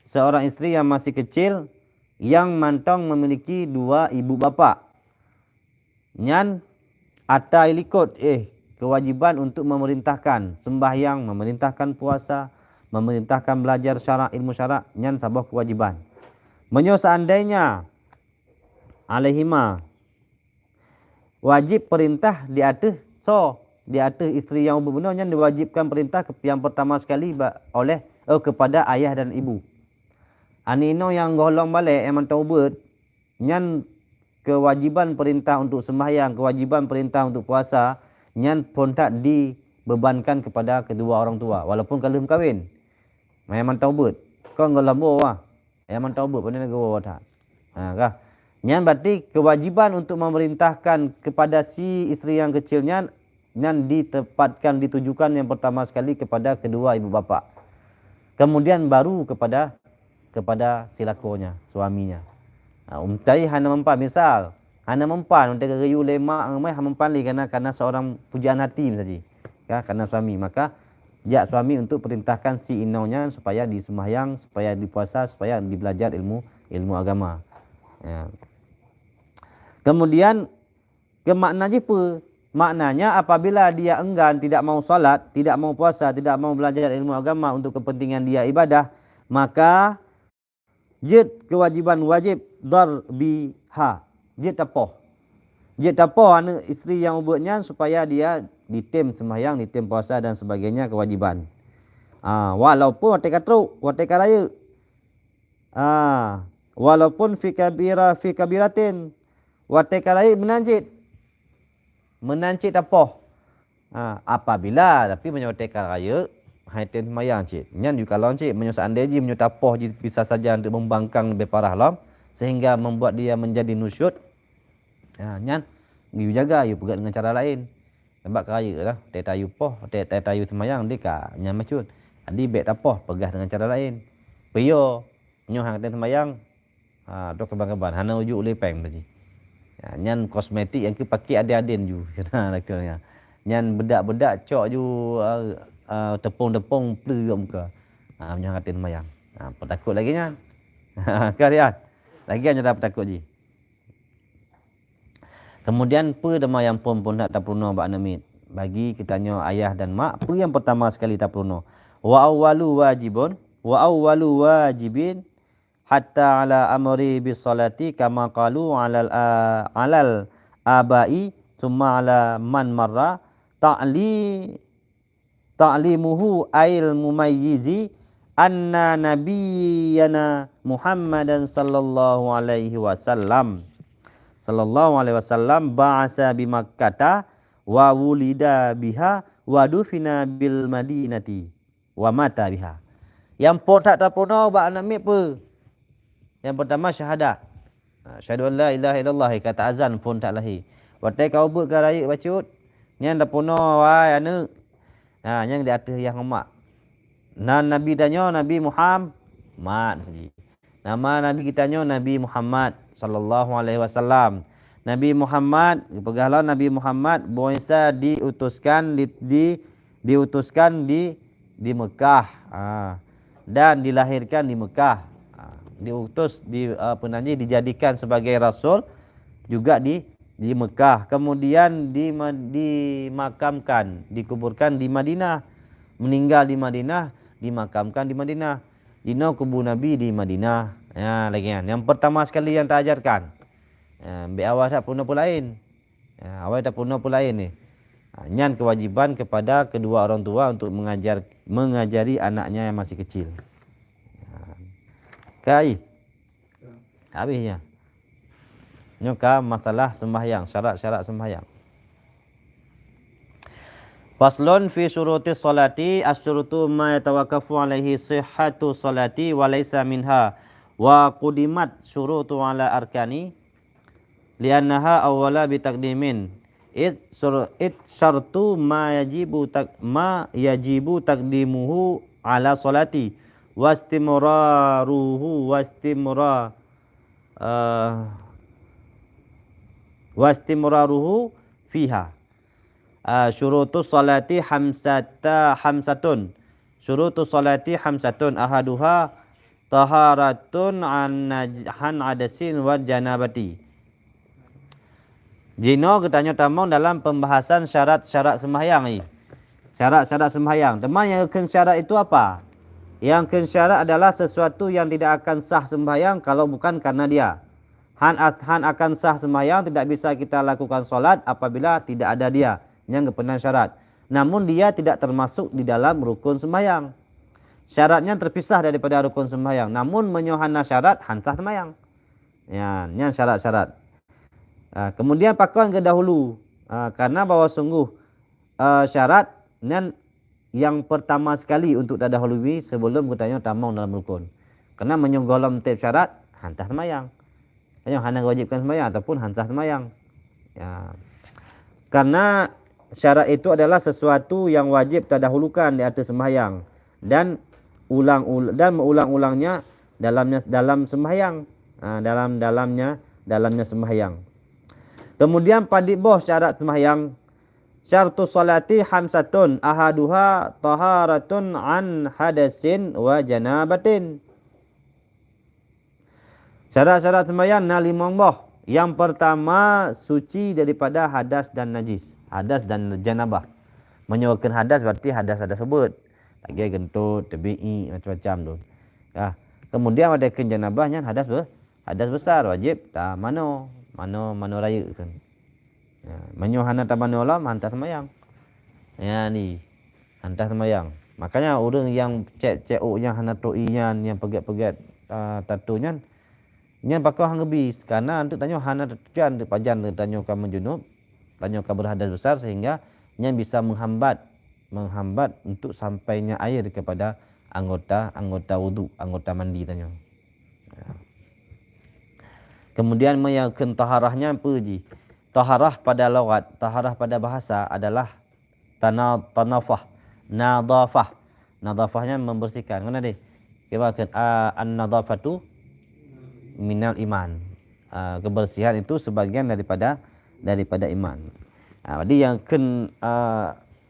seorang istri yang masih kecil yang mantong memiliki dua ibu bapak. Nyan ata ilikot, eh, kewajiban untuk memerintahkan sembahyang, memerintahkan puasa, memerintahkan belajar syarak, ilmu syarak, nyan saboh kewajiban. Meunyoe seandainya alaihima, wajib perintah di ateueh soe, di ateueh istri nyang ubit bunoe nyan diwajibkan perintah ke-, yang pertama sekali ba-, oleh, eh, kepada ayah dan ibu. Aneuk inong nyang gohlom balek nyang mantong ubit, nyan kewajiban perintah untuk sembahyang, kewajiban perintah untuk puasa, nyan phon that dibebankan kepada kedua orang tua, walaupun ka lheueh meukawen. Nyang mantong ubit, kon gohlom boh, ah. Nyang mantong ubit, pandai neugeuwoe that. Ha, kah? Nyan berarti kewajiban untuk memerintahkan kepada si istri yang kecil nyan, nyan ditempatkan, ditujukan yang pertama sekali kepada kedua ibu bapa. Kemudian baru kepada, kepada si lakonya, suaminya. Ha, um, tapi hana mempan. Misal, hana mempan, untuk geuyue lé mak, ngon mak, hana mempan lé karena, karena seorang pujaan hati misalnya. Ya, karena suami. Maka, jak suami untuk perintahkan si inong nyan supaya disembahyang, supaya dipuasa, supaya dibelajar ilmu, ilmu agama. Ya. Kemudian, ke makna jih peue? Maknanya, apabila dia enggan, tidak mau salat, tidak mau puasa, tidak mau belajar ilmu agama untuk kepentingan dia ibadah, maka jeuet kewajiban wajib darbiha. Jeuet tapoh. Jeuet tapoh aneuk istri nyang ubit nyan supaya dia ditem sembahyang, ditem puasa dan sebagainya kewajiban. Ah, walaupun watèe ka trok, watèe ka rayeuk. Ah, walaupun fi kabira, fi kabiratin. Watèe ka rayeuk meunan cit. Meunan cit tapoh. Ha, apabila, tapi meunyoe watèe ka rayeuk, han tem seumayang cit. Nyan yue kalon cit, meunyoe seandai jih, meunyoe tapoh jih bisa saja untuk membangkang leubeh parah lom, sehingga membuat dia menjadi nusyuz. Ha, nyan yue jaga, yue peugah dengan cara laén. Sabab ka rayeuk lah, watèe tayue poh, watèe, watèe tayue seumayang, di ka nyan bacut. Jadi bèk tapoh, peugah dengan cara laén. Peue yo, nyoe han tem seumayang, Ha, tu keban-keban, hana uju ulèe pèng tadi. Ha, nyan kosmetik nyang keu paké adèn-adèn ju. Keunan lakoe nyan. Nyan beudak-beudak cok ju, a, a, teupông-teupông pleue bak muka. Ha, meunyoe han tem seumayang. Ha, peutakot lagèe nyan. Ka lihat. Lagèe nyan dah peutakot jih. Kemudian, peue teuma nyang phon-phon that tapeurunoe bak aneuk miet? Bagi geutanyoe ayah dan mak, peue nyang peurtama sekali tapeurunoe? Wa awwalu wajibun, wa awwalu wajibin hatta ala amri bis salati kama qalu alal a-, alal abai, tsumma ala man marra, ta'li-, ta'limuhu ail mumayyizi anna nabiyyana Muhammadan sallallahu alaihi wasallam, sallallahu alaihi wasallam ba'asa bi Makkata wa wulida biha wa dufina bil Madinati wa mata biha. Nyang phon that tapeurunoe bak aneuk miet peue? Nyang peurtama syahadat. Ha, asyhadu an la ilaha illallah, ka taazan phon that lahé. Watèe ka ubit ka rayeuk bacut, nyan tapeurunoe, wahai aneuk. Ha, nyang di ateueh yah ngon mak. Nan nabi tanyoe Nabi Muhammad. Nama nabi geutanyoe Nabi Muhammad sallallahu alaihi wasallam. Nabi Muhammad, geupeugah lom Nabi Muhammad, bu'itsa, diutuskan, di, di, diutuskan di, di Mekah. Ha. Dan dilahirkan di Mekah. Ha. diutus, di, apa namanya, dijadikan sebagai rasul juga di, di Mekah. Kemudian di, dimakamkan, dikuburkan di Madinah. Meninggal di Madinah, dimakamkan di Madinah. Dinoe kubu Nabi di Madinah. Ya, lagi kan. Yang pertama sekali yang taajarkan. Ya, ambil awal tak pun apa lain. Ha, awai tapeuna peue laén ni. Ha, nyan kewajiban kepada kedua orang tua untuk mengajar, mengajari anaknya yang masih kecil. Ha. Kai. Habis ya. Nyoka masalah sembahyang, syarat-syarat sembahyang. Faslun fi syurutis sholati, asyurutu ma yatawaqqafu alaihi sihhatu sholati wa laisa minha wa qudimat syurutu ala arkani. Li'annaha awwala bi taqdimin. Id syar-, id syartu ma yajibu taq-, ma yajibu taqdimuhu ala sholati. Wastimraruhu, wastimra-, eh, wastimraruhu fiha. Ah, syurutus sholati hamsata, hamsatun. Syurutus sholati hamsatun. Ahaduha taharatun an naj-, han adasin wa janabati. Jinoe geutanyoe tamong dalam pembahasan syarat-syarat sembahyang ni. Syarat-syarat sembahyang. Teuma nyang kheun syarat itu apa? Nyang kheun syarat adalah sesuatu yang tidak akan sah sembahyang kalau bukan karena dia. Han at-, han akan sah sembahyang, tidak bisa kita lakukan sholat apabila tidak ada dia. Nyang geupeunan syarat. Namun dia tidak termasuk di dalam rukun sembahyang. Syaratnya terpisah daripada rukun sembahyang. Namun meunyoe hana syarat, han sah sembahyang. Ya, nyan syarat-syarat. Ah, kemudian pakon geudahulu? Ah, karena bahwa sungguh, ah, syarat nyan yang pertama sekali untuk tadahului sebelum geutanyoe tamong dalam rukun. Karena meunyoe gohlom teb syarat, han sah sembahyang. Tanyoe hana wajibkan sembahyang ataupun han sah sembahyang. Ya. Karena syarat itu adalah sesuatu yang wajib tadahulukan di atas sembahyang dan ulang ul-, dan meuulang-ulangnya dalamnya, dalam sembahyang. Ha, dalam, dalamnya, dalamnya sembahyang. Kemudian padit boh syarat sembahyang. Syartus sholati hamsatun, ahaduha taharatun an hadasin wa janabatin. Syarat-syarat sembahyang na limong boh. Yang pertama, suci daripada hadas dan najis. Hadas dan janabah. Meunyoe kheun hadas berarti hadas-hadas ubeut. Lagèe geuntot, teubiet, macam-macam tu. Ya. Kemudian ada kheun janabah nyan hadas be-, hadas besar, wajib tamanoe, manoe, manoe rayeuk kheun. Ya, meunyoe hana tamanoe lom, han sah sembahyang. Ya ni, han sah sembahyang. Makanya ureueng nyang cèt-cèt ôk nyang hana tôh ié nyan, nyang peugèt-peugèt, ah, tato nyan, nyan pakon han geubi. Karena anteuk tanyoe hana tatujuan, anteuk pajan tanyoe ka meujunub, tanyoe ka berhadas besar sehingga nyan bisa menghambat, menghambat untuk sampainya air kepada anggota, anggota wudu, anggota mandi tanyoe. Ya. Kemudian meunyoe kheun taharah nyan peue jih? Taharah pada logat, taharah pada bahasa adalah tana-, tanafah, nadhafah. Nadhafah nyan membersihkan. Kan ada? Kiban kheun, a, an-nadhafatu minal iman. A, kebersihan itu sebagian daripada, daripada iman. A, jadi nyang kheun, a,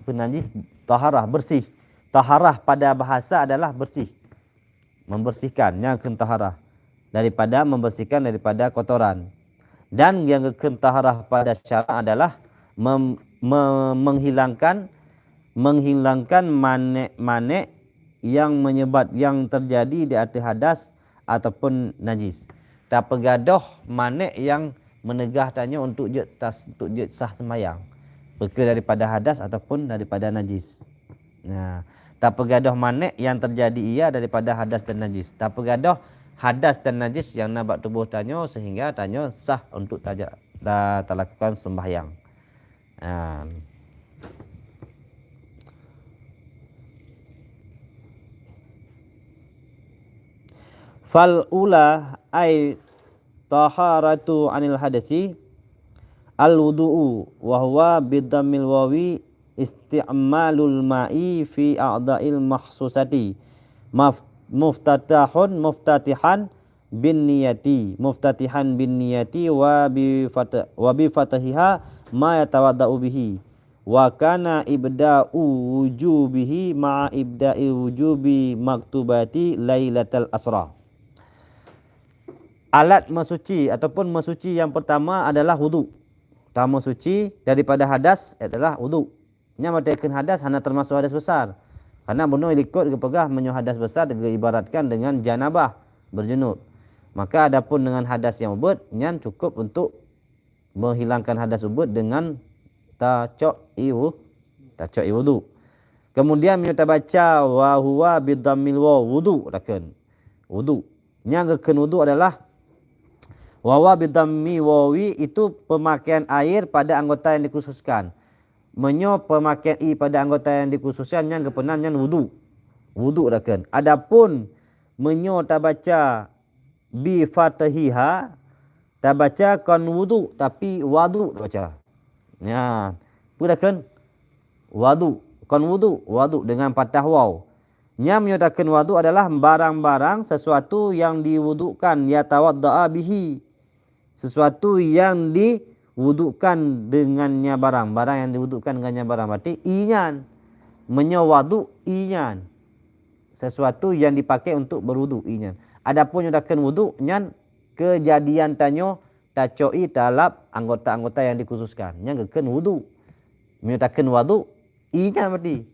kheun najih taharah, bersih. Taharah pada bahasa adalah bersih. Membersihkan, nyang kheun taharah. Daripada, membersihkan daripada kotoran. Dan nyang kheun taharah pada syarak adalah mem-, me-, menghilangkan, menghilangkan manék-manék yang menyebab, yang terjadi di ateueh hadas ataupun najis. Tapeugadôh manék nyang meunegah tanyoe untuk jeuet tas-, untuk jeuet sah seumayang, peu kheueh daripada hadas ataupun daripada najis. Nah, tapeugadôh manék nyang teujadi ia daripada hadas dan najis. Tapeugadôh hadas dan najis nyang na bak tuboh tanyoe seuhingga tanyoe sah untuk taja-, ta-, talakukan seumbahyang. Nah. Fal ula ay taharatu anil hadasi al wudu'u wa huwa bidhammil wawi isti'malul ma'i fi a'dha'il makhsusati maf-, muftatahun muftatihan bin niyati, muftatihan bin niyati wa bi fat-, wa bi fathiha ma yatawadda'u bihi. Wa kana ibda'u wujubihi ma'a ibda'i wujubi maktubati lailatal asra. Alat meusuci ataupun meusuci nyang peurtama adalah wudu. Tameusuci daripada hadas adalah wudu. Nyan watée kheun hadas hana teumasuk hadas besar. Karena bunoe likot geupeugah meunyoe hadas besar geuibaratkan dengan janabah, berjunub. Maka adapun dengan hadas nyang ubit, nyan cukup untuk menghilangkan hadas ubit dengan tacok i wu-, tacok i wudu. Kemudian meunyoe tabaca wa huwa bidhammil waw, wudu takheun. Wudu. Nyang geukheun wudu adalah wa huwa bidhammi wawi, itu pemakaian air pada anggota yang dikhususkan. Meunyoe pemakaian i pada anggota yang dikhususkan, nyan geupeunan nyan wudu. Wudu takheun. Adapun meunyoe tabaca bi fathiha, tabaca kon wudu tapi wadu tabaca. Nyan, peue takheun? Wadu, kon wudu, wadu dengan patah waw. Nyan meunyoe takheun wadu adalah barang-barang sesuatu yang diwudukan, yatawaddaa bihi. Sesuatu yang diwudukan dengannya barang, barang yang diwudukan dengannya barang. Berarti i nyan. Meunyoe wadu, i nyan. Sesuatu yang dipakai untuk berwudu, i nyan. Adapun nyang takheun wudu, nyan kejadian tanyoe tacok i talab anggota-anggota yang dikhususkan. Nyan geukheun wudu. Meunyoe takheun wadu, i nyan berarti.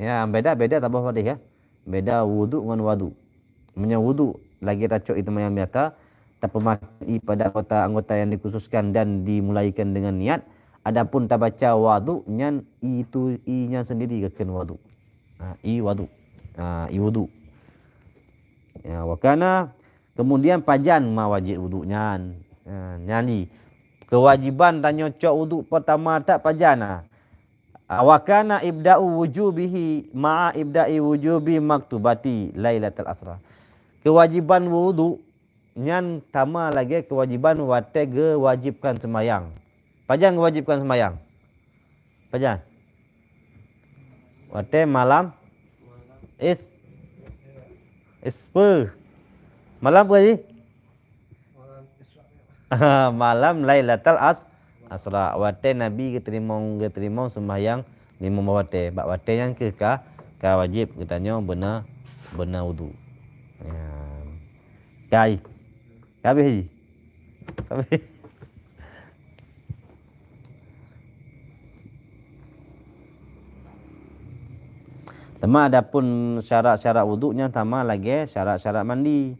Ya, beda-beda taboh padeh ya. Beda wudu ngon wadu. Meunyoe wudu lagée tacok i teumayang biasa, tapeumakai i pada anggota-anggota yang dikhususkan dan dimulaikan dengan niat. Adapun tabaca wadu nyan i tu i nyan sendiri geukheun wadu. Ha, i wadu. Ha, i wudu. Ya, wakana kemudian pajan ma wajib wudu nyan. Ha, nyan i kewajiban tanyoe cok wudu pertama tak pajan na. Wakana ibda'u wujubihi ma'a ibda'i wujubi maktubati lailatal asra. Kewajiban wudu nyan sama lagée kewajiban watée geuwajibkan seumayang. Pajan geuwajibkan seumayang? Pajan? Watée malam is, ispe. Malam peue jih? Malam Lailatul As-, Asra. Watée Nabi geuteurimong, geuteurimong sembahyang limong boh watée. Bak watée nyan kheueh ka, ka wajéb geutanyoe beuna, beuna wudu. Ya. Kai. Habéh. Habéh. Teuma adapun syarat-syarat wudu nyan sama lagée syarat-syarat mandi,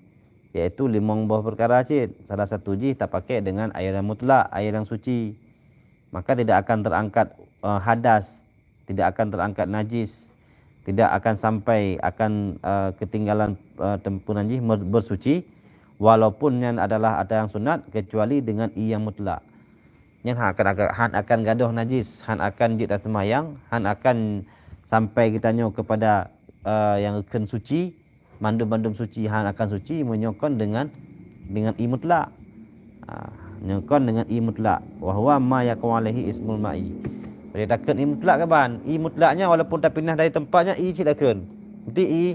yaitu limong boh peukara cit. Salah satu jih tapakék dengan air yang mutlak, air yang suci. Maka tidak akan terangkat, eh, hadas, tidak akan terangkat najis, tidak akan sampai akan, eh, ketinggalan, eh, tempuran jih mer-, bersuci, walaupun nyan adalah ata yang sunat, kecuali dengan ie yang mutlak. Nyan han akan, akan, han akan gadôh najis, han akan jeuet taseumayang, han akan sampai geutanyoe kepada, eh, yang kheun suci, mandum-mandum suci, han akan suci meunyoe kon dengan, dengan ie mutlak. Ha, nyoe kon dengan ie mutlak. Wa huwa ma yaqa alaihi ismul ma'i. Jadi takheun ie mutlak kaban. Ie mutlak nyan walaupun tapinah dari teumpat nyan ie cit takheun. Nanti ie,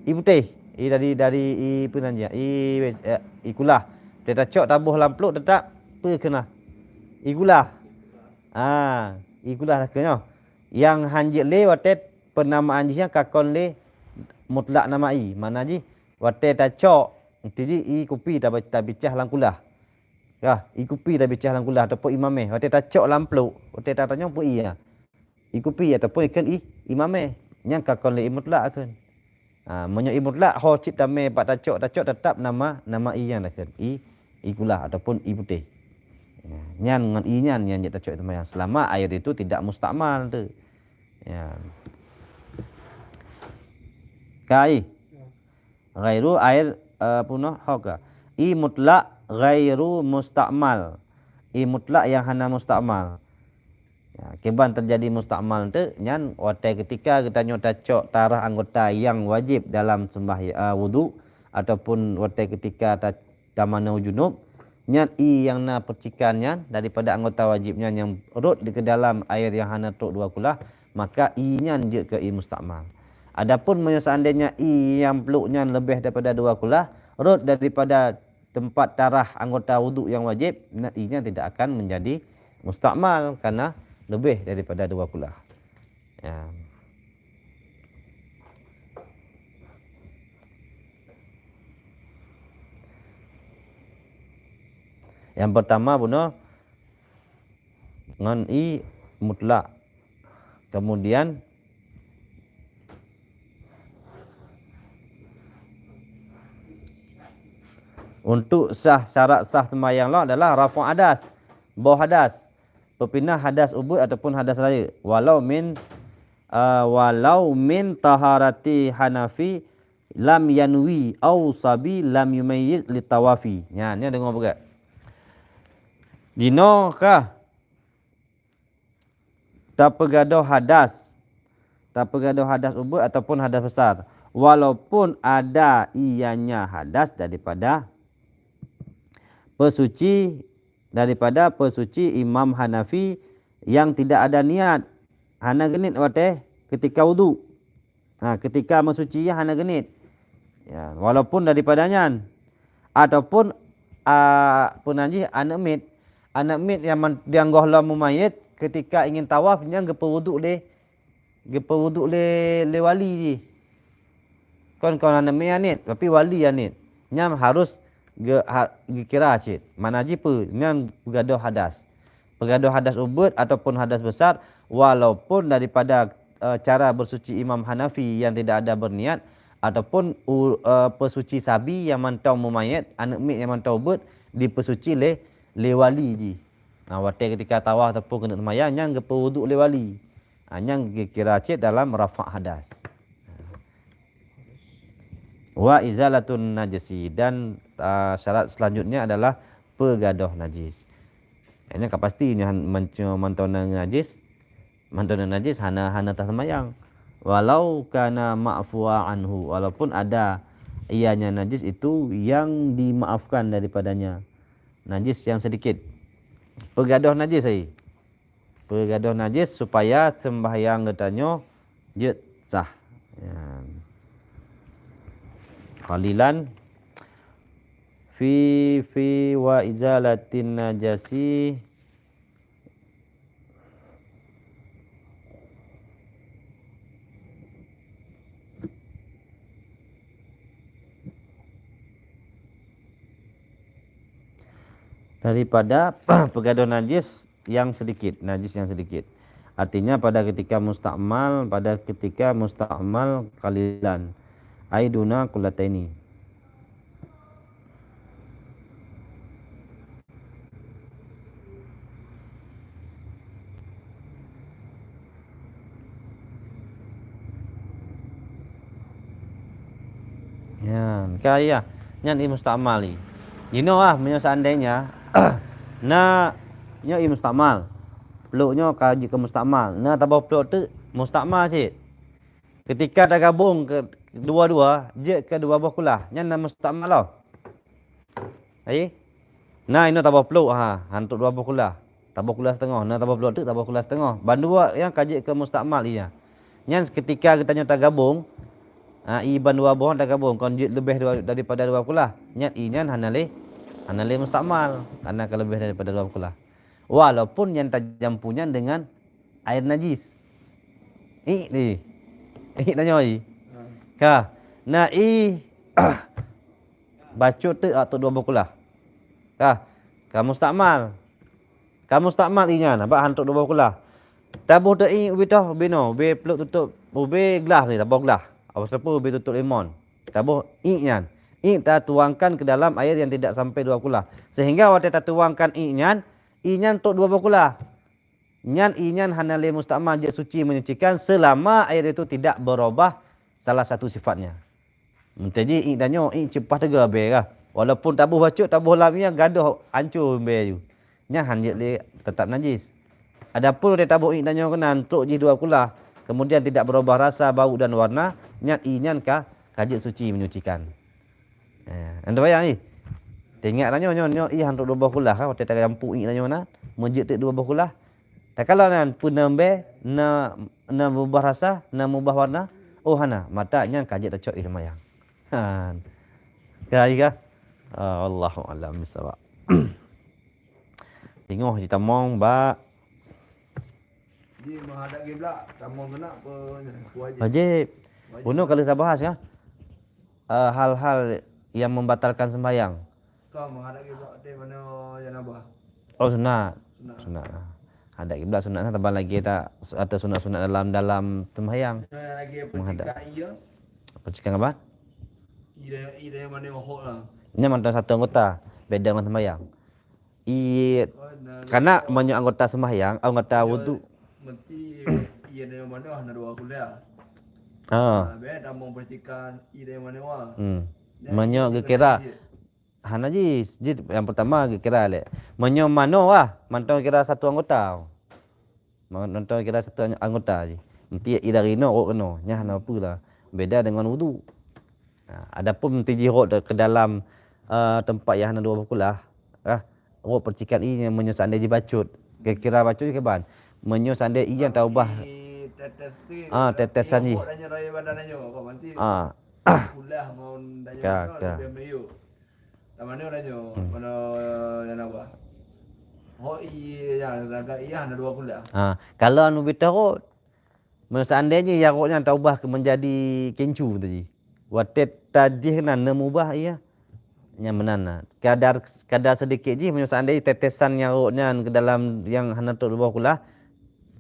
ie putéh. Ie dari, dari ie peue nan jih? Ie, eh, ie kulah. Jadi tacok taboh lam pluek teutap peue kheun na? Ie kulah. Ah, ie kulah takheun nyoe. Nyang han jeuet lé watée peunamaan jih nyan ka kon lé mutlak nama ie. Makna jih watée tacok, nanti jih ie kupi taba-, tabicah lam kulah. Kah, ie kupi tabicah lam kulah ataupun ie mameh. Watée tacok lam pluek, watée tatanyong peue ie nyan? Ie kupi ataupun ie kheun ie, ie mameh. Nyan ka kon lé ie mutlak kheun. Ha, meunyoe ie mutlak ho cit tamé bak tacok, tacok teutap nama, nama ie nyan takheun ie, ie kulah ataupun ie putéh. Ya, nyan ngon ie nyan nyang jeuet tacok teumayang selama air itu tidak mustakmal tu. Ya. Kai. Ghairu air, eh, punoh hoka. Ie mutlak ghairu mustakmal. Ie mutlak yang hana mustakmal. Ya, kiban teujadi mustakmal tu nyan watée keutika geutanyoe tacok tarah anggota nyang wajéb dalam seumbah, eh, wudu ataupun watée keutika ta-, tamanoe junub, nyan ie nyang na peucikan nyan daripada anggota wajéb nyan nyang rhot di keudalam air nyang hana trok dua kulah, maka ie nyan jeuet keu ie mustakmal. Adapun meunyoe seandainya ie nyang pluek nyan leubeh daripada dua kulah, rhot daripada teumpat tarah anggota wudu nyang wajéb, na ie nyan tidak akan menjadi mustakmal karena leubeh daripada dua kulah. Ya. Nyang pertama bunoe ngon i mutlak. Kemudian untuk sah, syarat sah seumayang lom adalah rafa' hadas, boh hadas, peupinah hadas ubeut ataupun hadas rayeuk. Walau min, ah, walau min taharati hanafi lam yanwi au sabi lam yumayyiz litawafi. Nyan, nyan deungoe peugah. Jinoe kah tapeugadôh hadas, tapeugadôh hadas ubeut ataupun hadas besar, walaupun ada ianya hadas daripada peusuci, daripada peusuci Imam Hanafi yang tidak ada niat, hana geuniet watée keutika wudu. Ha, keutika meusuci hana geuniet. Ya, walaupun daripada nyan. Ataupun, a, peue nan jih, aneuk miet. Aneuk miet nyang man-, nyang gohlom meumayét keutika ingin tawaf nyan geupeuwudu lé, geupeuwudu lé, lé wali jih. Kon, kon aneuk miet nyang niet, tapi wali nyang niet. Nyan harus ge-, ha-, geukira cit. Makna jih peue? Nyan peugadôh hadas. Peugadôh hadas ubeut ataupun hadas besar, walaupun daripada, eh, cara bersuci Imam Hanafi yang tidak ada berniat, ataupun u-, eh, peusuci sabi nyang mantong meumayét, aneuk miet nyang mantong ubeut, dipeusuci lé, lé wali jih. Ha, watée keutika tawaf ataupun keuneuk seumayang, nyan geupeuwudu lé wali. Ha, nyan geukira cit dalam rafa' hadas. Wa izalatun najasi, dan, ah, syarat selanjutnya adalah peugadôh najis. Nyan ka pasti nyoe han-, manco-, mantong na najis, mantong na najis hana, hana taseumayang. Walau kana ma'fua anhu, walaupun ada ianya najis itu yang dimaafkan daripadanya. Najis yang sedikit. Peugadôh najis ai. Peugadôh najis supaya sembahyang geutanyoe jeuet sah. Ya. Qalilan fi, fi wa izalatin najasi. Daripada peugadôh najis yang sedikit, najis yang sedikit. Artinya pada ketika mustakmal, pada ketika mustakmal qalilan. Ai duna qullataini. Nyan, ka, ya. Nyan i mustakmal i. Jinoe ah, meunyoe seandainya na nyoe i mustakmal. Pluek nyoe ka jeuet keu mustakmal. Na taboh pluek teuk mustakmal cit. Keutika tagabong keu dua-dua, jeuet keu dua boh kulah. Nyan na mustakmal lom. Ai? Na inoe taboh pluek, ha, han trok dua boh kulah. Taboh kulah siteungoh, na taboh pluek teuk, taboh kulah siteungoh. Bandua nyang ka jeuet keu mustakmal i nyan. Nyan keutika geutanyoe tagabong, ha, i bandua boh tagabong, kon jeuet leubeh dua, daripada dua kulah. Nyan i nyan hana lé, hana lé mustakmal, karena ka leubeh daripada dua kulah. Walaupun nyan tajampu nyan dengan air najis. Iek di. Iek tanyoe i. Ka. Na i bacut teuk atau dua boh kulah. Ka. Ka mustakmal. Ka mustakmal i nyan, bak han trok dua boh kulah. Taboh teuk iek ubé toh, ubé noe, ubé pluek tutôp, ubé glah ni, taboh glah. Ataupun ubé tutôp limon. Taboh iek nyan. Iek tatuangkan ke dalam air yang tidak sampai dua kulah. Sehingga watée tatuangkan iek nyan, iek nyan trok dua boh kulah. Nyan iek nyan hana lé mustakmal jeuet suci menyucikan selama air itu tidak berubah salah satu sifatnya. Meuteujih iek tanyoe, iek ceupah teuga bée kah. Walaupun taboh bacut, taboh lam ié, gadôh ancô bée ju. Nyan han jeuet lé, teutap najis. Adapun watée taboh iek tanyoe keunan trok jih dua kulah, kemudian tidak berubah rasa, bau dan warna, nyan iek nyan ka, ka jeuet suci menyucikan. Eh, anda bayang ih. Teuingat lah nyoe, nyoe, nyoe ih han trok dua boh kulah, ha, watée tagampuk iek tanyoe na, meujeuet teuk dua boh kulah. Takalon nyan, peue na bée, na, na meubah rasa, na meubah warna? Oh, hana. Mata nyan ka jeuet tacok ih seumayang. Han. Ka, ih ka? Ah, Allahu a'lam bissawab. Teungoh jitamong bak. Di menghadap kiblat, tamong keunak pe, wajib? Wajib. Wajib. Bunoe ka lheueh tabahas ka? Eh, hal-hal yang membatalkan sembahyang. Ka menghadap kiblat teuh manoe janabah. Oh, sunat. Sunat. Sunat. Hadap kiblat sunat, tambah lagi tak atau sunat-sunat dalam, dalam sembahyang. Yang lagi menghadap. Percikan iya. Percikan apa? Iya, iya, mana yang hok lah. Ini mantong satu anggota, beda dengan sembahyang. Iya, oh, nah, karena meunyoe anggota sembahyang, anggota wudu. Mesti iya, iya, yang mana hana dua kuliah. Ha. Nah, beda mau percikan iya, yang mana wah. Hmm. Meunyoe geukira hana jih, jih yang pertama geukira lé. Meunyoe manoe wah, mantong kira satu anggota. Mantong kira satu anggota jih. Nanti i dari inoe rot keunoe, nyan hana peue lah. Beda dengan wudu. Ha, adapun nanti jih rot ke dalam, eh, tempat yang hana dua boh kulah, ah, rot percikan i nyan meunyoe seandai jih bacut. Geukira bacut jih kiban. Meunyoe seandai i nyan taubah, ah, tetesan jih. Ah. Kulah ngon danyang ka, ka. Lam mana nyoe? Hmm. Mana yang apa? Oh, iya, yang agak iya, ada dua kulah. Ha, kalau anu bitoh rot, meunyoe seandai jih nyang rot nyan taubah keu meunjadi kincu tadi. Watée tajih na neumubah iya. Nyan meunan na. Kadar, kadar sedikit jih, meunyoe seandai tetesan nyang rot nyan ke dalam yang hana trok dua boh kulah,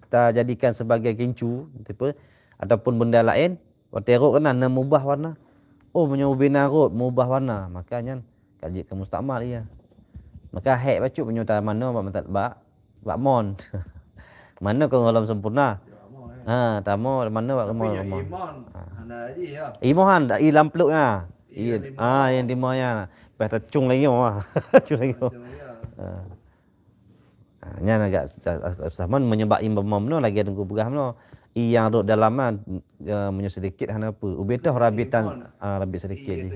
tajadikan sebagai kincu, tipe, ataupun benda laén, watée rot keunan na meubah warna. Oh, meunyoe ubena rot meubah warna, maka nyan ka jeuet keu mustakmal iya. Maka hék bacut meunyoe tamanoe bak, bak, bak mon. Manoe keu gohlom sempurna. Ha, tamanoe bak mon. Ha. Imohan, i lam pluek nya. Iya, ah, yang lima nya. Lepas tu cung lagi mah. Cung lagi. Ha. Ha, nyan agak susah, susah man meunyoe bak imam meunoe lagée Teungku peugah meunoe. I nyang rot dalam nyan, eh, meunyoe sedikit hana peue. Ubé toh rabitan, ah, rabi sedikit jih.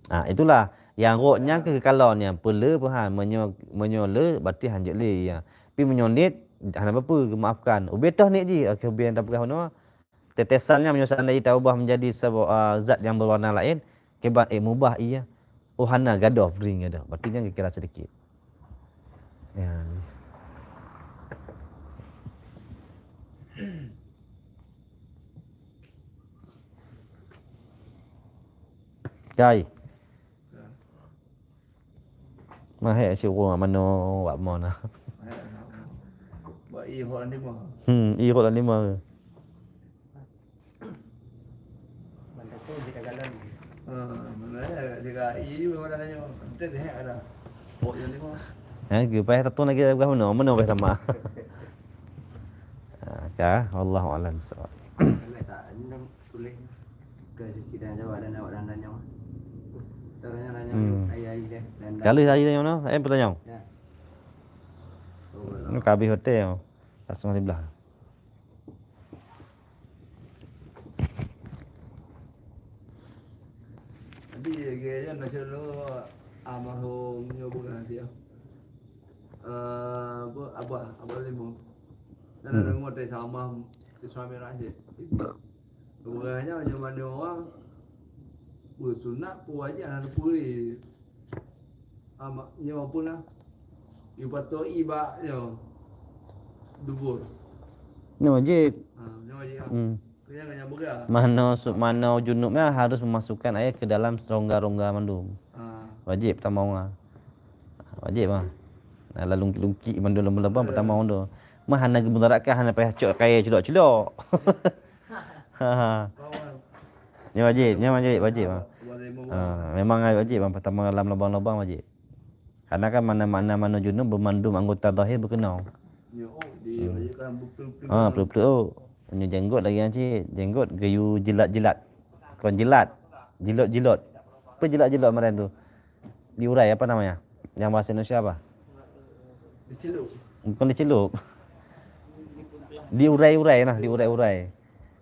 Ah, itulah. Yang rot nyan keuh kalon nyan, peue le peuhan. Meunyoe, meunyoe le, berarti hanjeuet le, ya. Tapi meunyoe niet, hana peue-peue, geumaafkan. Ubé toh niet jih, akhé ubé nyang tapeugah meunoe. Tetesan nyan meunyoe seandai taubah menjadi sabo-, ah, zat nyang berwarna laén, kiban ék mubah iya. Oh, hana gadoh, bring gadoh. Berarti nyan geukira sedikit. Ya. Cai. Mahé syuruh manoe wak mon. Bak i hok lam lima. Hmm, i hok lam lima. Mantap tu, jika galon. Ha, mana ya, jika i mana nanya. Entah deh ada. Hok lam lima. Ha, ke payah tatong lagi dah manoe, manoe payah sama. Ha, ka, wallahu a'lam bissawab. Kalau tak, endam. Tuléh keu sisi dan jawab dan awak dan tanyong. Tanyong, tanyong. Hmm. Ayah, ayah, dan, dan. Kalau saya tanyong, no? Eh, pertanyaan. Ya. Oh, ni kabeh hotel. Asma sebelah. Jadi, gaya macam lo almarhum nyoba nanti ya. Eh, apa, abah, abah lima. Dan ada rumah teh sama Ismail Rashid. Sebenarnya zaman dia orang, beusunat pun wajib hana peue. Amak nyoe pun lah. Yu patoi bak nyoe. Dubur. Nyoe wajib. Ha, nyoe wajib lah. Hmm. Kena nyambung lah. Manoe su-, manoe junub nyan harus memasukkan air ke dalam rongga-rongga mandum. Ha. Wajib tamong ah. Wajib ah. Nah, lalu lungkit-lungkit mandum lubang-lubang pertama tu. Mah hana geumudaratkan, hana payah cok kayèe culok-culok. Ha, ha. Nyan wajib, nyan wajib, wajib, ha. Ha, memang wajib, ha, pertama lam lubang-lubang wajib. Karena kan mana-mana manoe junub, beumandum anggota zahir beukeunong. Ha, peue-peue, oh. Meunyoe jenggot lagi nyan cit, jenggot geuyue jilat-jilat. Kon jilat, jilot-jilot. Apa jilat-jilot kemarin tu? Diurai, apa namanya? Yang bahasa Indonesia apa? Dicelup. Bukan dicelup. Diurai-urai nah, diurai-urai.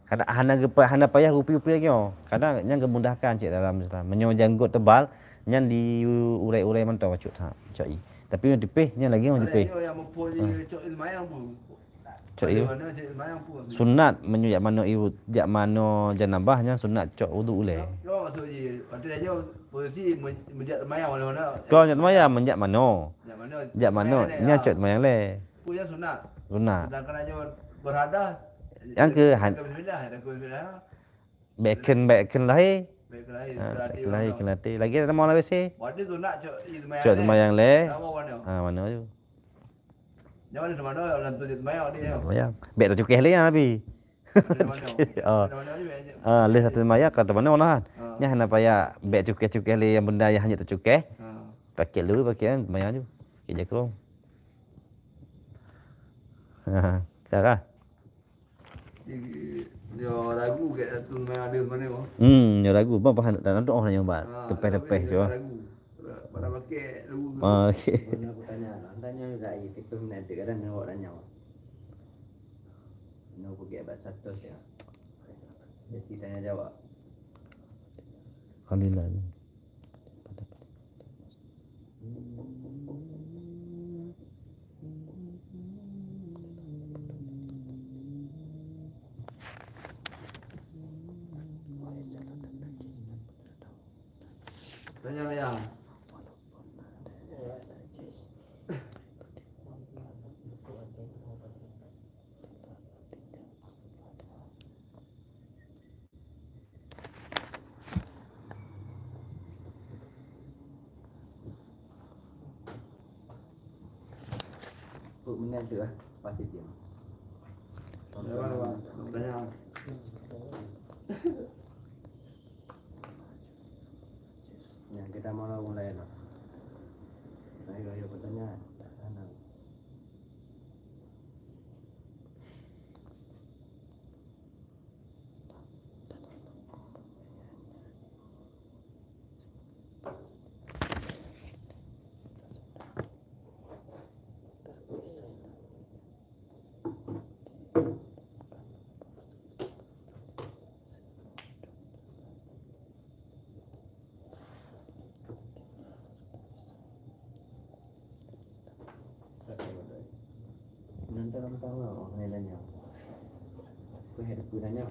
Kada hana gepa-, hana payah upi-upi lagi, oh. Kadang nyan gemudahkan cit dalam Islam. Meunyoe janggot tebal, nyan diurai-urai mantong bacut ha, cok i. Tapi meunyoe tipéh, nyan lagi meunyoe tipéh. Ada yang mupuk di cok ilmayang pun. Cok i. Sunat meunyoe jak manoe i, jak manoe janabah nyan sunat cok wudu ulèe. Yo, maksud ji, waktu aja posisi men-, menjak semayang mana-mana. Kau jak semayang menjak manoe. Jak manoe. Jak manoe, nyan cok semayang lé. Pun nyan sunat. Sunat. Sedangkan aja berhadas, yang ke han-, bismillah, yang ke bismillah. Bèk kheun, bèk kheun lahé. Baik, keulatih, ha, keulatih keulatih, orang. Keulatih. Lagi ada mau lawesi? Waduh, tu nak cok, ih, semayang Cok leh. Semayang leh. Nama mana? Ha, mana tu? Jangan ada mana, orang tu je semayang, dia. Semayang. Bek tacukeh leh, ya, Nabi. Ada mana? Oh. Ada mana je, bek je. Ah, leh satu semayang, kata mana, mana? Ha. Nyah, nak payah bek cukeh-cukeh leh, yang benda yang hanya tacukeh. Ha. Pakai lu, pakai kan, semayang tu. Pakai jakrong. Ha, sekarang. Nyoe lagu gét satu ngon ada mana, Bang? Hmm, nyoe lagu. Bang, pahan tak nadok nyoe, Bang. Ah, tepeh-tepeh, tapi nyoe lagu. Pada pakai lagu. Ah, okey. Mana aku tanya, anda nyoe dah iya, kita nak dekat dan awak tanya. Nyoe pergi abad seratus ya. Sesi tanya jawab. Kalilan. Tanya, Bang. Peuet minèt tu lah, pasti diam. Nyang kita mau lawan lain lah. Ayo, ayo, pertanyaan. Tak ada. Nan dalam tawa orang lain tanya. Kau hek aku tanya.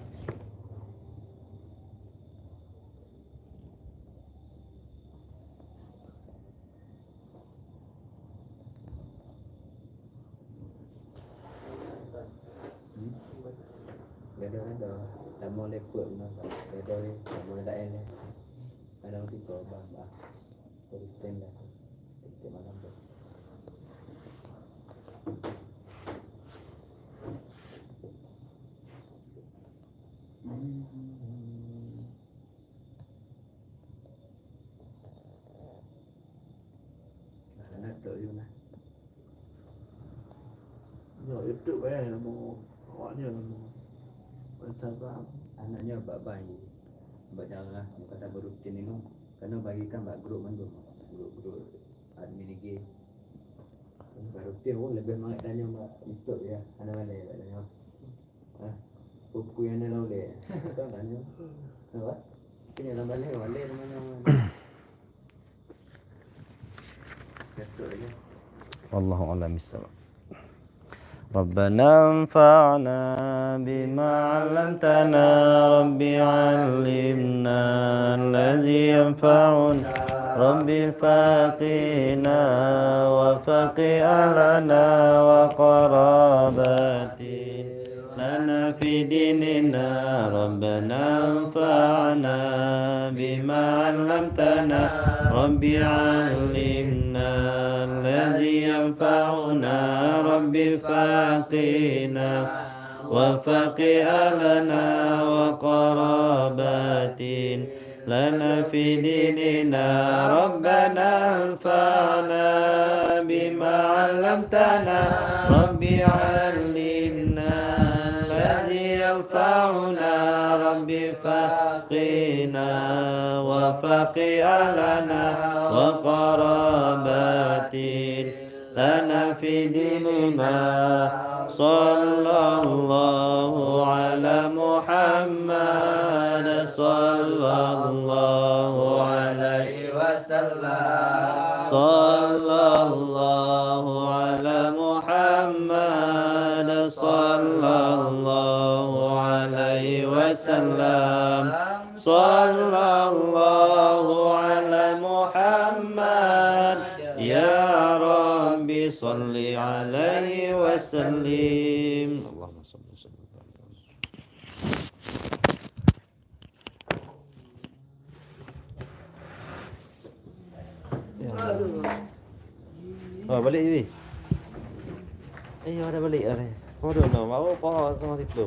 Hmm? Gado-gado. Lama lepot mah. Gado lé. Lama laén lé. Kadang tiga bah, bah. Kristen dah. Tiga malam tu. Anak tu you nah. Nyoe YouTube eh, nama awak nyoe nama. Bansa Bang. Anak nyoe bak bai. Bak darah, bukan tak berutin ni. Karena bagikan bak grup mandum. Grup-grup admin I G. Baru pih, oh, lebih mangat tanya mak YouTube ya. Hana pandai bak tanya. Ha? Peue-peue nyang na lam ulèe. Kan tanya. Apa? Itu nyang lam balèe, balèe namanya. Betul aja. Wallahu a'lam bissawab. ربنا انفعنا بما علمتنا، رب علمنا الذي ينفعنا، رب فقنا وفق أهلنا وقراباتنا لنا في ديننا، ربنا انفعنا بما علمتنا، رب علمنا الذي ينفعنا، رب فقنا وفق أهلنا وقرابات لنا في ديننا، ربنا انفعنا بما علمتنا، رب علمنا الذي ينفعنا، رب فقنا وفق أهلنا وقرابات لنا في ديننا. صلى الله على محمد، صلى الله عليه وسلم. صلى الله على محمد، صلى الله عليه وسلم. صلى الله على محمد. يا رب صل عليه وسلم. اللهم صل وسلم. Oh, balik je. Eh, ada balik dah. Kau dah no, baru kau sama situ.